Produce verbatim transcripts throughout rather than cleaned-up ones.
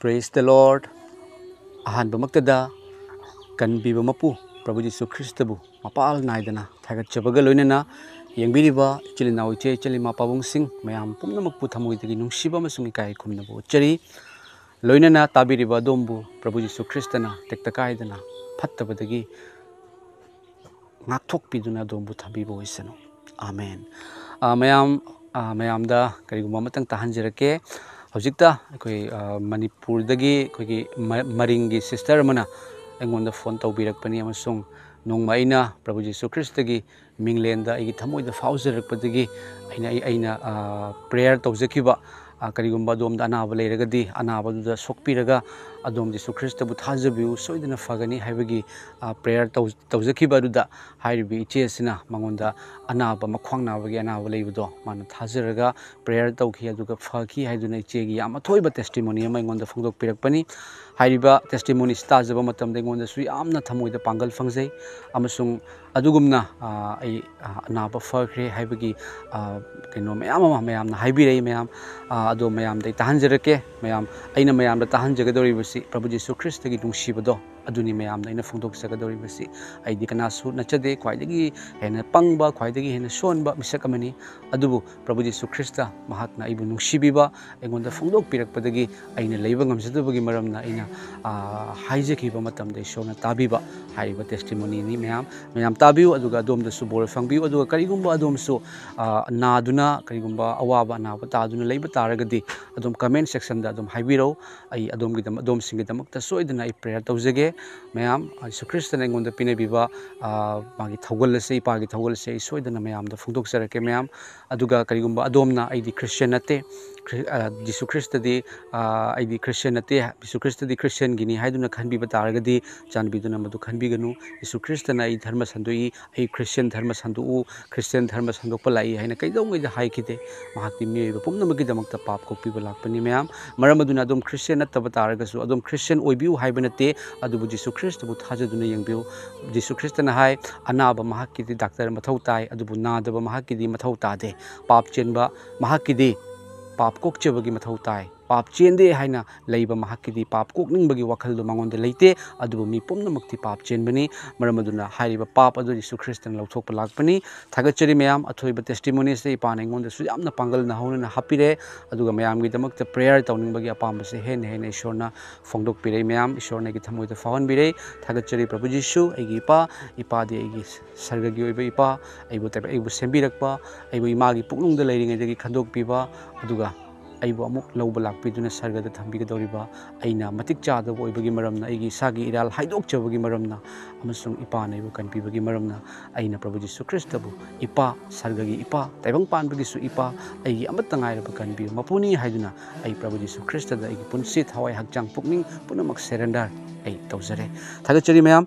Praise the Lord. ꯑꯍꯥꯟꯕꯃꯛꯇꯗ ꯀꯟꯕꯤꯕ ꯃꯄꯨ ꯄ꯭ꯔꯚꯨ ꯖꯤꯁꯨ ꯈ꯭ꯔꯤꯁꯇꯕꯨ ꯃꯄꯥꯜ ꯅꯥꯏꯗꯅ ꯊꯥꯒꯠꯆꯕꯒ ꯂꯣꯏꯅꯅ, ꯌꯦꯡꯕꯤꯔꯤꯕ ꯏꯆꯤꯜ ꯏꯅꯥꯎ, ꯏꯆꯦ ꯏꯆꯜ, ꯏꯃꯥ ꯄꯥꯕꯨꯡꯁꯤꯡ ꯃꯌꯥꯝ ꯄꯨꯝꯅꯃꯛꯄꯨ ꯊꯃꯣꯏꯗꯒꯤ ꯅꯨꯡꯁꯤꯕ ꯑꯃꯁꯨꯡ ꯏꯀꯥꯏ ꯈꯨꯝꯅꯕ ꯎꯠꯆꯔꯤ꯫ ꯂꯣꯏꯅꯅ ꯇꯥꯕꯤꯔꯤꯕ ꯑꯗꯣꯝꯕꯨ ꯄ꯭ꯔꯚꯨ ꯖꯤꯁꯨ ꯈ꯭ꯔꯤꯁꯇꯅ ꯇꯦꯛꯇ ꯀꯥꯏꯗꯅ ꯐꯠꯇꯕꯗꯒꯤ ꯉꯥꯛꯊꯣꯛꯄꯤꯗꯨꯅ ꯑꯗꯣꯝꯕꯨ ꯊꯝꯕꯤꯕ ꯑꯣꯏꯁꯅꯨ꯫ ꯑꯥꯃꯦꯟ꯫ ꯑ, ꯃꯌꯥꯝ, ꯑ, ꯃꯌꯥꯝꯗ ꯀꯔꯤꯒꯨꯝꯕ ꯑꯃꯇꯪ ꯇꯥꯍꯟꯖꯔꯛꯀꯦ꯫ ꯍꯧꯖꯤꯛꯇ ꯑꯩꯈꯣꯏ, ꯑ, ꯃꯅꯤꯄꯨꯔꯗꯒꯤ ꯑꯩꯈꯣꯏꯒꯤ ꯃ-, ꯃꯔꯤꯡꯒꯤ ꯁꯤꯁꯇꯔ ꯑꯃꯅ ꯑꯩꯉꯣꯟꯗ ꯐꯣꯟ ꯇꯧꯕꯤꯔꯛꯄꯅꯤ, ꯑꯃꯁꯨꯡ ꯅꯣꯡꯃ ꯑꯩꯅ ꯄ꯭ꯔꯚꯨ ꯖꯤꯁꯨ ꯈ꯭ꯔꯤꯁꯇꯒꯤ ꯃꯤꯡꯂꯦꯟꯗ ꯑꯩꯒꯤ ꯊꯃꯣꯏꯗ ꯐꯥꯎꯖꯔꯛꯄꯗꯒꯤ ꯑꯩꯅ, ꯑꯩ, ꯑꯩꯅ, ꯑ, ꯄ꯭ꯔꯦꯌꯔ ꯇꯧꯖꯈꯤꯕ, ꯑ, ꯀꯔꯤꯒꯨꯝꯕ ꯑꯗꯣꯝꯗ ꯑꯅꯥꯕ ꯂꯩꯔꯒꯗꯤ, ꯑꯅꯥꯕꯗꯨꯗ ꯁꯣꯛꯄꯤꯔꯒ, "ꯑꯗꯣꯝ ꯖꯤꯁꯨ ꯈ꯭ꯔꯤꯁꯇꯕꯨ ꯊꯥꯖꯕꯤꯌꯨ, ꯁꯣꯏꯗꯅ ꯐꯒꯅꯤ" ꯍꯥꯏꯕꯒꯤ, ꯑ, ꯄ꯭ꯔꯦꯌꯔ ꯇꯧ-, ꯇꯧꯖꯈꯤꯕ ꯑꯗꯨꯗ ꯍꯥꯏꯔꯤꯕ ꯏꯆꯦ ꯑꯁꯤꯅ ꯃꯉꯣꯟꯗ ꯑꯅꯥꯕ, ꯃꯈ꯭ꯋꯥꯡ ꯅꯥꯕꯒꯤ ꯑꯅꯥꯕ ꯂꯩꯕꯗꯣ ꯃꯥꯅ ꯊꯥꯖꯔꯒ ꯄ꯭ꯔꯦꯌꯔ ꯇꯧꯈꯤ, ꯑꯗꯨꯒ ꯐꯈꯤ ꯍꯥꯏꯗꯨꯅ ꯏꯆꯦꯒꯤ ꯌꯥꯝ ꯑꯊꯣꯏꯕ ꯇꯦꯁꯇꯤꯃꯣꯅꯤ ꯑꯃ ꯑꯩꯉꯣꯟꯗ ꯐꯣꯡꯗꯣꯛꯄꯤꯔꯛꯄꯅꯤ꯫ ꯍꯥꯏꯔꯤꯕ ꯇꯦꯁꯇꯤꯃꯣꯅꯤꯁꯤ ꯇꯥꯖꯕ ꯃꯇꯝꯗ ꯑꯩꯉꯣꯟꯗꯁꯨ ꯌꯥꯝꯅ ꯊꯃꯣꯏꯗ ꯄꯥꯡꯒꯜ ꯐꯪꯖꯩ, ꯑꯃꯁꯨꯡ ꯑꯗꯨꯒꯨꯝꯅ, ꯑ, ꯑꯩ, ꯑ, ꯑꯅꯥꯕ ꯐꯈ꯭ꯔꯦ ꯍꯥꯏꯕꯒꯤ, ꯑ, ꯀꯩꯅꯣ ꯃꯌꯥꯝ ꯑꯃ ꯃꯌꯥꯝꯅ ꯍꯥꯏꯕꯤꯔꯛꯏ ꯃꯌꯥꯝ꯫ ꯑ, ꯑꯗꯣ ꯃꯌꯥꯝꯗ ꯑꯩ ꯇꯥꯍꯟꯖꯔꯛꯀꯦ꯫ ꯃꯌꯥꯝ, ꯑꯩꯅ ꯃꯌꯥꯝꯗ ꯇꯥꯍꯟꯖꯒꯗꯧꯔꯤꯕꯁꯤ ꯄ꯭ꯔꯚꯨ ꯖꯤꯁꯨ ꯈ꯭ꯔꯤꯁꯇꯒꯤ ꯅꯨꯡꯁꯤꯕꯗꯣ ꯑꯗꯨꯅꯤ ꯃꯌꯥꯝꯗ ꯑꯩꯅ ꯐꯣꯡꯗꯣꯛꯆꯒꯗꯧꯔꯤꯕꯁꯤ꯫ ꯑꯩꯗꯤ ꯀꯅꯥꯁꯨ ꯅꯠꯆꯗꯦ, ꯈ꯭ꯋꯥꯏꯗꯒꯤ ꯍꯦꯟꯅ ꯄꯪꯕ, ꯈ꯭ꯋꯥꯏꯗꯒꯤ ꯍꯦꯟꯅ ꯁꯣꯟꯕ ꯃꯤꯁꯛ ꯑꯃꯅꯤ꯫ ꯑꯗꯨꯕꯨ ꯄ꯭ꯔꯚꯨ ꯖꯤꯁꯨ ꯈ꯭ꯔꯤꯁꯇ ꯃꯍꯥꯛꯅ ꯑꯩꯕꯨ ꯅꯨꯡꯁꯤꯕꯤꯕ, ꯑꯩꯉꯣꯟꯗ ꯐꯣꯡꯗꯣꯛꯄꯤꯔꯛꯄꯗꯒꯤ ꯑꯩꯅ ꯂꯩꯕ ꯉꯝꯖꯗꯕꯒꯤ ꯃꯔꯝꯅ ꯑꯩꯅ, ꯑ, ꯍꯥꯏꯖꯈꯤꯕ ꯃꯇꯝꯗ ꯏꯁꯣꯔꯅ ꯇꯥꯕꯤꯕ ꯍꯥꯏꯔꯤꯕ ꯇꯦꯁꯇꯤꯃꯣꯅꯤꯅꯤ꯫ ꯃꯌꯥꯝ, ꯃꯌꯥꯝ ꯇꯥꯕꯤꯌꯨ, ꯑꯗꯨꯒ ꯑꯗꯣꯝꯗꯁꯨ ꯕꯣꯔ ꯐꯪꯕꯤꯌꯨ꯫ ꯑꯗꯨꯒ ꯀꯔꯤꯒꯨꯝꯕ ꯑꯗꯣꯝꯁꯨ, ꯑ, ꯅꯥꯗꯨꯅ, ꯀꯔꯤꯒꯨꯝꯕ ꯑꯋꯥꯕ ꯑꯅꯥꯕ ꯇꯥꯗꯨꯅ ꯂꯩꯕ ꯇꯥꯔꯒꯗꯤ, ꯑꯗꯨꯝ ꯀꯃꯦꯟ ꯁꯦꯛꯁꯟꯗ ꯑꯗꯨꯝ ꯍꯥꯏꯕꯤꯔꯛꯎ꯫ ꯑꯩ ꯑꯗꯣꯝꯒꯤꯗꯃꯛ, ꯑꯗꯣꯝꯁꯤꯡꯒꯤꯗꯃꯛꯇ ꯁꯣꯏꯗꯅ ꯑꯩ ꯄ꯭ꯔꯦꯌꯔ ꯇꯧꯖꯒꯦ꯫ ꯃꯌꯥꯝ, ꯖꯤꯁꯨ ꯈ꯭ꯔꯤꯁꯇꯅ ꯑꯩꯉꯣꯟꯗ ꯄꯤꯅꯕꯤꯕ, ꯑ, ꯃꯥꯒꯤ ꯊꯧꯒꯜ ꯑꯁꯦ, ꯏꯄꯥꯒꯤ ꯊꯧꯒꯜ ꯑꯁꯦ ꯑꯩ ꯁꯣꯏꯗꯅ ꯃꯌꯥꯝꯗ ꯐꯣꯡꯗꯣꯛꯆꯔꯛꯀꯦ꯫ ꯃꯌꯥꯝ, ꯑꯗꯨꯒ ꯀꯔꯤꯒꯨꯝꯕ ꯑꯗꯣꯝꯅ "ꯑꯩꯗꯤ ꯈ꯭ꯔꯤꯁꯇꯤꯌꯥꯟ ꯅꯠꯇꯦ, ꯈ꯭ꯔꯤ-, ꯑ, ꯖꯤꯁꯨ ꯈ꯭ꯔꯤꯁꯇꯗꯤ, ꯑ, ꯑꯩꯗꯤ ꯈ꯭ꯔꯤꯁꯇꯤꯌꯥꯟ ꯅꯠꯇꯦ, ꯖꯤꯁꯨ ꯈ꯭ꯔꯤꯁꯇꯗꯤ ꯈ꯭ꯔꯤꯁꯇꯤꯌꯥꯟꯒꯤꯅꯤ" ꯍꯥꯏꯗꯨꯅ ꯈꯟꯕꯤꯕ ꯇꯥꯔꯒꯗꯤ, ꯆꯥꯟꯕꯤꯗꯨꯅ ꯃꯗꯨ ꯈꯟꯕꯤꯒꯅꯨ꯫ ꯖꯤꯁꯨ ꯈ꯭ꯔꯤꯁꯇꯅ "ꯑꯩ ꯙꯔꯃ ꯁꯟꯗꯣꯛꯏ, ꯑꯩ ꯈ꯭ꯔꯤꯁꯇꯤꯌꯥꯟ ꯙꯔꯃ ꯁꯟꯗꯣꯛꯎ, ꯈ꯭ꯔꯤꯁꯇꯤꯌꯥꯟ ꯙꯔꯃ ꯁꯟꯗꯣꯛꯄ ꯂꯥꯛꯏ" ꯍꯥꯏꯅ ꯀꯩꯗꯧꯉꯩꯗ ꯍꯥꯏꯈꯤꯗꯦ꯫ ꯃꯍꯥꯛꯇꯤ ꯃꯤꯑꯣꯏꯕ ꯄꯨꯝꯅꯃꯛꯀꯤꯗꯃꯛꯇ ꯄꯥꯞ ꯀꯣꯛꯄꯤꯕ ꯂꯥꯛꯄꯅꯤ꯫ ꯃꯌꯥꯝ, ꯃꯔꯝ ꯑꯗꯨꯅ ꯑꯗꯨꯝ ꯈ꯭ꯔꯤꯁꯇꯤꯌꯥꯟ ꯅꯠꯇꯕ ꯇꯥꯔꯒꯁꯨ ꯑꯗꯨꯝ ꯈ꯭ꯔꯤꯁꯇꯤꯌꯥꯟ ꯑꯣꯏꯕꯤꯌꯨ ꯍꯥꯏꯕ ꯅꯠꯇꯦ, ꯑꯗꯨꯕꯨ ꯖꯤꯁꯨ ꯈ꯭ꯔꯤꯁꯇꯕꯨ ꯊꯥꯖꯗꯨꯅ ꯌꯦꯡꯕꯤꯌꯨ꯫ ꯖꯤꯁꯨ ꯈ꯭ꯔꯤꯁꯇꯅ ꯍꯥꯏ, "ꯑꯅꯥꯕ ꯃꯍꯥꯛꯀꯤꯗꯤ ꯗꯥꯛꯇꯔ ꯃꯊꯧ ꯇꯥꯏ, ꯑꯗꯨꯕꯨ ꯅꯥꯗꯕ ꯃꯍꯥꯛꯀꯤꯗꯤ ꯃꯊꯧ ꯇꯥꯗꯦ꯫ ꯄꯥꯞ ꯆꯦꯟꯕ ꯃꯍꯥꯛꯀꯤꯗꯤ ꯄꯥꯞ ꯀꯣꯛꯆꯕꯒꯤ ꯃꯊꯧ ꯇꯥꯏ꯫ ꯄꯥꯞ ꯆꯦꯟꯗꯦ ꯍꯥꯏꯅ ꯂꯩꯕ ꯃꯍꯥꯛꯀꯤꯗꯤ ꯄꯥꯞ ꯀꯣꯛꯅꯤꯡꯕꯒꯤ ꯋꯥꯈꯜꯗꯨ ꯃꯉꯣꯟꯗ ꯂꯩꯇꯦ꯫ ꯑꯗꯨꯕꯨ ꯃꯤ ꯄꯨꯝꯅꯃꯛꯇꯤ ꯄꯥꯞ ꯆꯦꯟꯕꯅꯤ꯫ ꯃꯔꯝ ꯑꯗꯨꯅ ꯍꯥꯏꯔꯤꯕ ꯄꯥꯞ ꯑꯗꯨ ꯖꯤꯁꯨ ꯈ꯭ꯔꯤꯁꯇꯅ ꯂꯧꯊꯣꯛꯄ ꯂꯥꯛꯄꯅꯤ꯫ ꯊꯥꯒꯠꯆꯔꯤ ꯃꯌꯥꯝ꯫ ꯑꯊꯣꯏꯕ testimoniesꯇ ꯏꯄꯥꯅ ꯑꯩꯉꯣꯟꯗꯁꯨ ꯌꯥꯝꯅ ꯄꯥꯡꯒꯜ ꯅꯧꯍꯧꯅꯅ ꯍꯥꯞꯄꯤꯔꯦ꯫ ꯑꯗꯨꯒ ꯃꯌꯥꯝꯒꯤꯗꯃꯛꯇ prayer ꯇꯧꯅꯤꯡꯕꯒꯤ ꯑꯄꯥꯝꯕꯁꯦ ꯍꯦꯟꯅ ꯍꯦꯟꯅ ꯏꯁꯣꯔꯅ ꯐꯣꯡꯗꯣꯛꯄꯤꯔꯦ꯫ ꯃꯌꯥꯝ ꯏꯁꯣꯔꯅ ꯑꯩꯒꯤ ꯊꯃꯣꯏꯗ ꯐꯥꯎꯍꯟꯕꯤꯔꯦ꯫ ꯊꯥꯒꯠꯆꯔꯤ ꯄ꯭ꯔꯚꯨ ꯖꯤꯁꯨ, ꯑꯩꯒꯤ ꯏꯄꯥ꯫ ꯏꯄꯥꯗꯤ ꯑꯩꯒꯤ ꯁꯔꯒꯒꯤ ꯑꯣꯏꯕ ꯏꯄꯥ, ꯑꯩꯕꯨ, ꯑꯩꯕꯨ ꯁꯦꯝꯕꯤꯔꯛꯄ, ꯑꯩꯕꯨ ꯏꯃꯥꯒꯤ ꯄꯨꯛꯅꯨꯡꯗ ꯂꯩꯔꯤꯉꯩꯗꯒꯤ ꯈꯟꯗꯣꯛꯄꯤꯕ, ꯑꯗꯨꯒ ꯑꯩꯕꯨ ꯑꯃꯨꯛ ꯂꯧꯕ ꯂꯥꯛꯄꯤꯗꯨꯅ ꯁꯔꯒꯗ ꯊꯝꯕꯤꯒꯗꯧꯔꯤꯕ, ꯑꯩꯅ ꯃꯇꯤꯛ ꯆꯥꯗꯕ ꯑꯣꯏꯕꯒꯤ ꯃꯔꯝꯅ, ꯑꯩꯒꯤ ꯏꯁꯥꯒꯤ ꯏꯔꯥꯜ ꯍꯥꯏꯗꯣꯛꯆꯕꯒꯤ ꯃꯔꯝꯅ, ꯑꯃꯁꯨꯡ ꯏꯄꯥꯅ ꯑꯩꯕꯨ ꯀꯟꯕꯤꯕꯒꯤ ꯃꯔꯝꯅ, ꯑꯩꯅ ꯄ꯭ꯔꯚꯨ ꯖꯤꯁꯨ ꯈ꯭ꯔꯤꯁꯇꯕꯨ ꯏꯄꯥ, ꯁꯔꯒꯒꯤ ꯏꯄꯥ, ꯇꯥꯏꯕꯪ ꯄꯥꯟꯕꯒꯤꯁꯨ ꯏꯄꯥ, ꯑꯩꯒꯤ ꯑꯃꯠꯇ ꯉꯥꯏꯔꯕ ꯀꯟꯕꯤꯌꯨ ꯃꯄꯨꯅꯤ ꯍꯥꯏꯗꯨꯅ ꯑꯩ ꯄ꯭ꯔꯚꯨ ꯖꯤꯁꯨ ꯈ꯭ꯔꯤꯁꯇꯗ ꯑꯩꯒꯤ ꯄꯨꯟꯁꯤ, ꯊꯋꯥꯏ, ꯍꯛꯆꯥꯡ, ꯄꯨꯛꯅꯤꯡ ꯄꯨꯝꯅꯃꯛ surrender ꯑꯩ ꯇꯧꯖꯔꯦ꯫ ꯊꯥꯒꯠꯆꯔꯤ ꯃꯌꯥꯝ꯫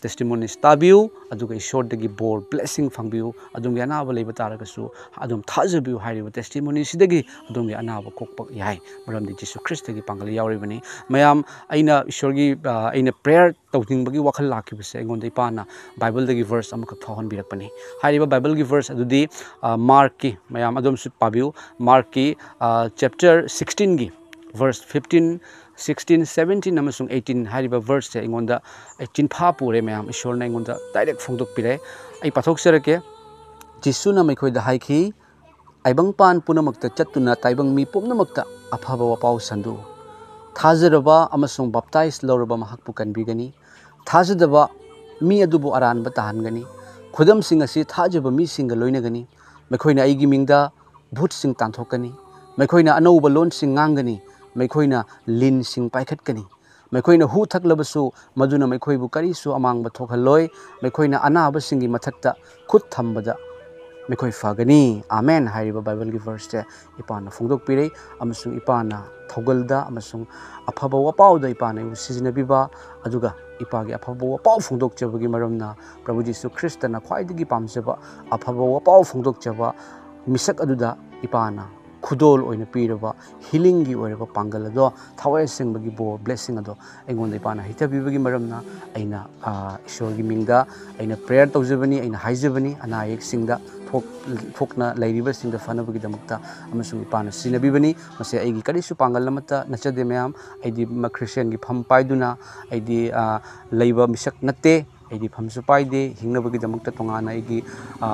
Testimonies ꯇꯥꯕꯤꯌꯨ, ꯑꯗꯨꯒ ꯏꯁꯣꯔꯗꯒꯤ ꯕꯣꯔ, blessing ꯐꯪꯕꯤꯌꯨ꯫ ꯑꯗꯣꯝꯒꯤ ꯑꯅꯥꯕ ꯂꯩꯕ ꯇꯥꯔꯒꯁꯨ ꯑꯗꯨꯝ ꯊꯥꯖꯕꯤꯌꯨ꯫ ꯍꯥꯏꯔꯤꯕ testimoniesꯁꯤꯗꯒꯤ ꯑꯗꯣꯝꯒꯤ ꯑꯅꯥꯕ ꯀꯣꯛꯄ ꯌꯥꯏ, ꯃꯔꯝꯗꯤ ꯖꯤꯁꯨ ꯈ꯭ꯔꯤꯁꯇꯒꯤ ꯄꯥꯡꯒꯜ ꯌꯥꯎꯔꯤꯕꯅꯤ꯫ ꯃꯌꯥꯝ, ꯑꯩꯅ ꯏꯁꯣꯔꯒꯤ, ꯑ, ꯑꯩꯅ prayer ꯇꯧꯅꯤꯡꯕꯒꯤ ꯋꯥꯈꯜ ꯂꯥꯛꯈꯤꯕꯁꯦ ꯑꯩꯉꯣꯟꯗ ꯏꯄꯥꯅ ꯕꯥꯏꯕꯜꯗꯒꯤ verse ꯑꯃꯈꯛ ꯐꯥꯎꯍꯟꯕꯤꯔꯛꯄꯅꯤ꯫ ꯍꯥꯏꯔꯤꯕ ꯕꯥꯏꯕꯜꯒꯤ verse ꯑꯗꯨꯗꯤ, ꯑ, ꯃꯥꯔꯛꯀꯤ, ꯃꯌꯥꯝ ꯑꯗꯣꯝꯁꯨ ꯄꯥꯕꯤꯌꯨ, ꯃꯥꯔꯛꯀꯤ, ꯑ, chapter sixteenꯒꯤ verse fifteen, sixteen, seventeen ꯑꯃꯁꯨꯡ eighteen ꯍꯥꯏꯔꯤꯕ verseꯁꯦ ꯑꯩꯉꯣꯟꯗ ꯑꯩ ꯆꯤꯟꯐꯥ ꯄꯨꯔꯦ ꯃꯌꯥꯝ, ꯏꯁꯣꯔꯅ ꯑꯩꯉꯣꯟꯗ direct ꯐꯣꯡꯗꯣꯛꯄꯤꯔꯦ꯫ ꯑꯩ ꯄꯥꯊꯣꯛꯆꯔꯛꯀꯦ꯫ ꯖꯤꯁꯨꯅ ꯃꯈꯣꯏꯗ ꯍꯥꯏꯈꯤ, "ꯇꯥꯏꯕꯪꯄꯥꯟ ꯄꯨꯝꯅꯃꯛꯇ ꯆꯠꯇꯨꯅ ꯇꯥꯏꯕꯪ ꯃꯤ ꯄꯨꯝꯅꯃꯛꯇ ꯑꯐꯕ ꯋꯥꯄꯥꯎ ꯁꯟꯗꯣꯛꯎ꯫ ꯊꯥꯖꯔꯕ ꯑꯃꯁꯨꯡ baptize ꯂꯧꯔꯕ ꯃꯍꯥꯛꯄꯨ ꯀꯟꯕꯤꯒꯅꯤ꯫ ꯊꯥꯖꯗꯕ ꯃꯤ ꯑꯗꯨꯕꯨ ꯑꯔꯥꯟꯕ ꯇꯥꯍꯟꯒꯅꯤ꯫ ꯈꯨꯗꯝꯁꯤꯡ ꯑꯁꯤ ꯊꯥꯖꯕ ꯃꯤꯁꯤꯡꯒ ꯂꯣꯏꯅꯒꯅꯤ꯫ ꯃꯈꯣꯏꯅ ꯑꯩꯒꯤ ꯃꯤꯡꯗ ꯚꯨꯠꯁꯤꯡ ꯇꯥꯟꯊꯣꯛꯀꯅꯤ꯫ ꯃꯈꯣꯏꯅ ꯑꯅꯧꯕ ꯂꯣꯟꯁꯤꯡ ꯉꯥꯡꯒꯅꯤ꯫ ꯃꯈꯣꯏꯅ ꯂꯤꯟꯁꯤꯡ ꯄꯥꯏꯈꯠꯀꯅꯤ꯫ ꯃꯈꯣꯏꯅ ꯍꯨ ꯊꯛꯂꯕꯁꯨ ꯃꯗꯨꯅ ꯃꯈꯣꯏꯕꯨ ꯀꯔꯤꯁꯨ ꯑꯃꯥꯡꯕ ꯊꯣꯛꯍꯜꯂꯣꯏ꯫ ꯃꯈꯣꯏꯅ ꯑꯅꯥꯕꯁꯤꯡꯒꯤ ꯃꯊꯛꯇ ꯈꯨꯠ ꯊꯝꯕꯗ ꯃꯈꯣꯏ ꯐꯒꯅꯤ꯫" ꯑꯥꯃꯦꯟ ꯍꯥꯏꯔꯤꯕ ꯕꯥꯏꯕꯜꯒꯤ verseꯁꯦ ꯏꯄꯥꯅ ꯐꯣꯡꯗꯣꯛꯄꯤꯔꯦ, ꯑꯃꯁꯨꯡ ꯏꯄꯥꯅ ꯊꯧꯒꯜꯗ ꯑꯃꯁꯨꯡ ꯑꯐꯕ ꯋꯥꯄꯥꯎꯗ ꯏꯄꯥꯅ ꯑꯩꯕꯨ ꯁꯤꯖꯤꯟꯅꯕꯤꯕ, ꯑꯗꯨꯒ ꯏꯄꯥꯒꯤ ꯑꯐꯕ ꯋꯥꯄꯥꯎ ꯐꯣꯡꯗꯣꯛꯆꯕꯒꯤ ꯃꯔꯝꯅ ꯄ꯭ꯔꯚꯨ ꯖꯤꯁꯨ ꯈ꯭ꯔꯤꯁꯇꯅ ꯈ꯭ꯋꯥꯏꯗꯒꯤ ꯄꯥꯝꯖꯕ ꯑꯐꯕ ꯋꯥꯄꯥꯎ ꯐꯣꯡꯗꯣꯛꯆꯕ ꯃꯤꯁꯛ ꯑꯗꯨꯗ ꯏꯄꯥꯅ ꯈꯨꯗꯣꯜ ꯑꯣꯏꯅ ꯄꯤꯔꯕ ꯍꯤꯂꯤꯡꯒꯤ ꯑꯣꯏꯔꯕ ꯄꯥꯡꯒꯜ ꯑꯗꯣ, ꯊꯋꯥꯏ ꯑꯁꯦꯡꯕꯒꯤ ꯕꯣꯔ, ꯕ꯭ꯂꯦꯁꯤꯡ ꯑꯗꯣ ꯑꯩꯉꯣꯟꯗ ꯏꯄꯥꯅ ꯍꯩꯊꯕꯤꯕꯒꯤ ꯃꯔꯝꯅ ꯑꯩꯅ, ꯑ, ꯏꯁꯣꯔꯒꯤ ꯃꯤꯡꯗ ꯑꯩꯅ ꯄ꯭ꯔꯦꯌꯔ ꯇꯧꯖꯕꯅꯤ, ꯑꯩꯅ ꯍꯥꯏꯖꯕꯅꯤ꯫ ꯑꯅꯥ ꯑꯌꯦꯛꯁꯤꯡꯗ ꯊꯣꯛ-, ꯊꯣꯛꯅ ꯂꯩꯔꯤꯕꯁꯤꯡꯗ ꯐꯅꯕꯒꯤꯗꯃꯛꯇ ꯑꯃꯁꯨꯡ ꯏꯄꯥꯅ ꯁꯤꯖꯤꯟꯅꯕꯤꯕꯅꯤ꯫ ꯃꯁꯤ ꯑꯩꯒꯤ ꯀꯔꯤꯁꯨ ꯄꯥꯡꯒꯜ ꯑꯃꯠꯇ ꯅꯠꯆꯗꯦ ꯃꯌꯥꯝ꯫ ꯑꯩꯗꯤ ꯃ-, ꯈ꯭ꯔꯤꯁꯇꯤꯌꯥꯟꯒꯤ ꯐꯝ ꯄꯥꯏꯗꯨꯅ ꯑꯩꯗꯤ, ꯑ, ꯂꯩꯕ ꯃꯤꯁꯛ ꯅꯠꯇꯦ꯫ ꯑꯩꯗꯤ ꯐꯝꯁꯨ ꯄꯥꯏꯗꯦ꯫ ꯍꯤꯡꯅꯕꯒꯤꯗꯃꯛꯇ ꯇꯣꯉꯥꯟꯅ ꯑꯩꯒꯤ, ꯑ,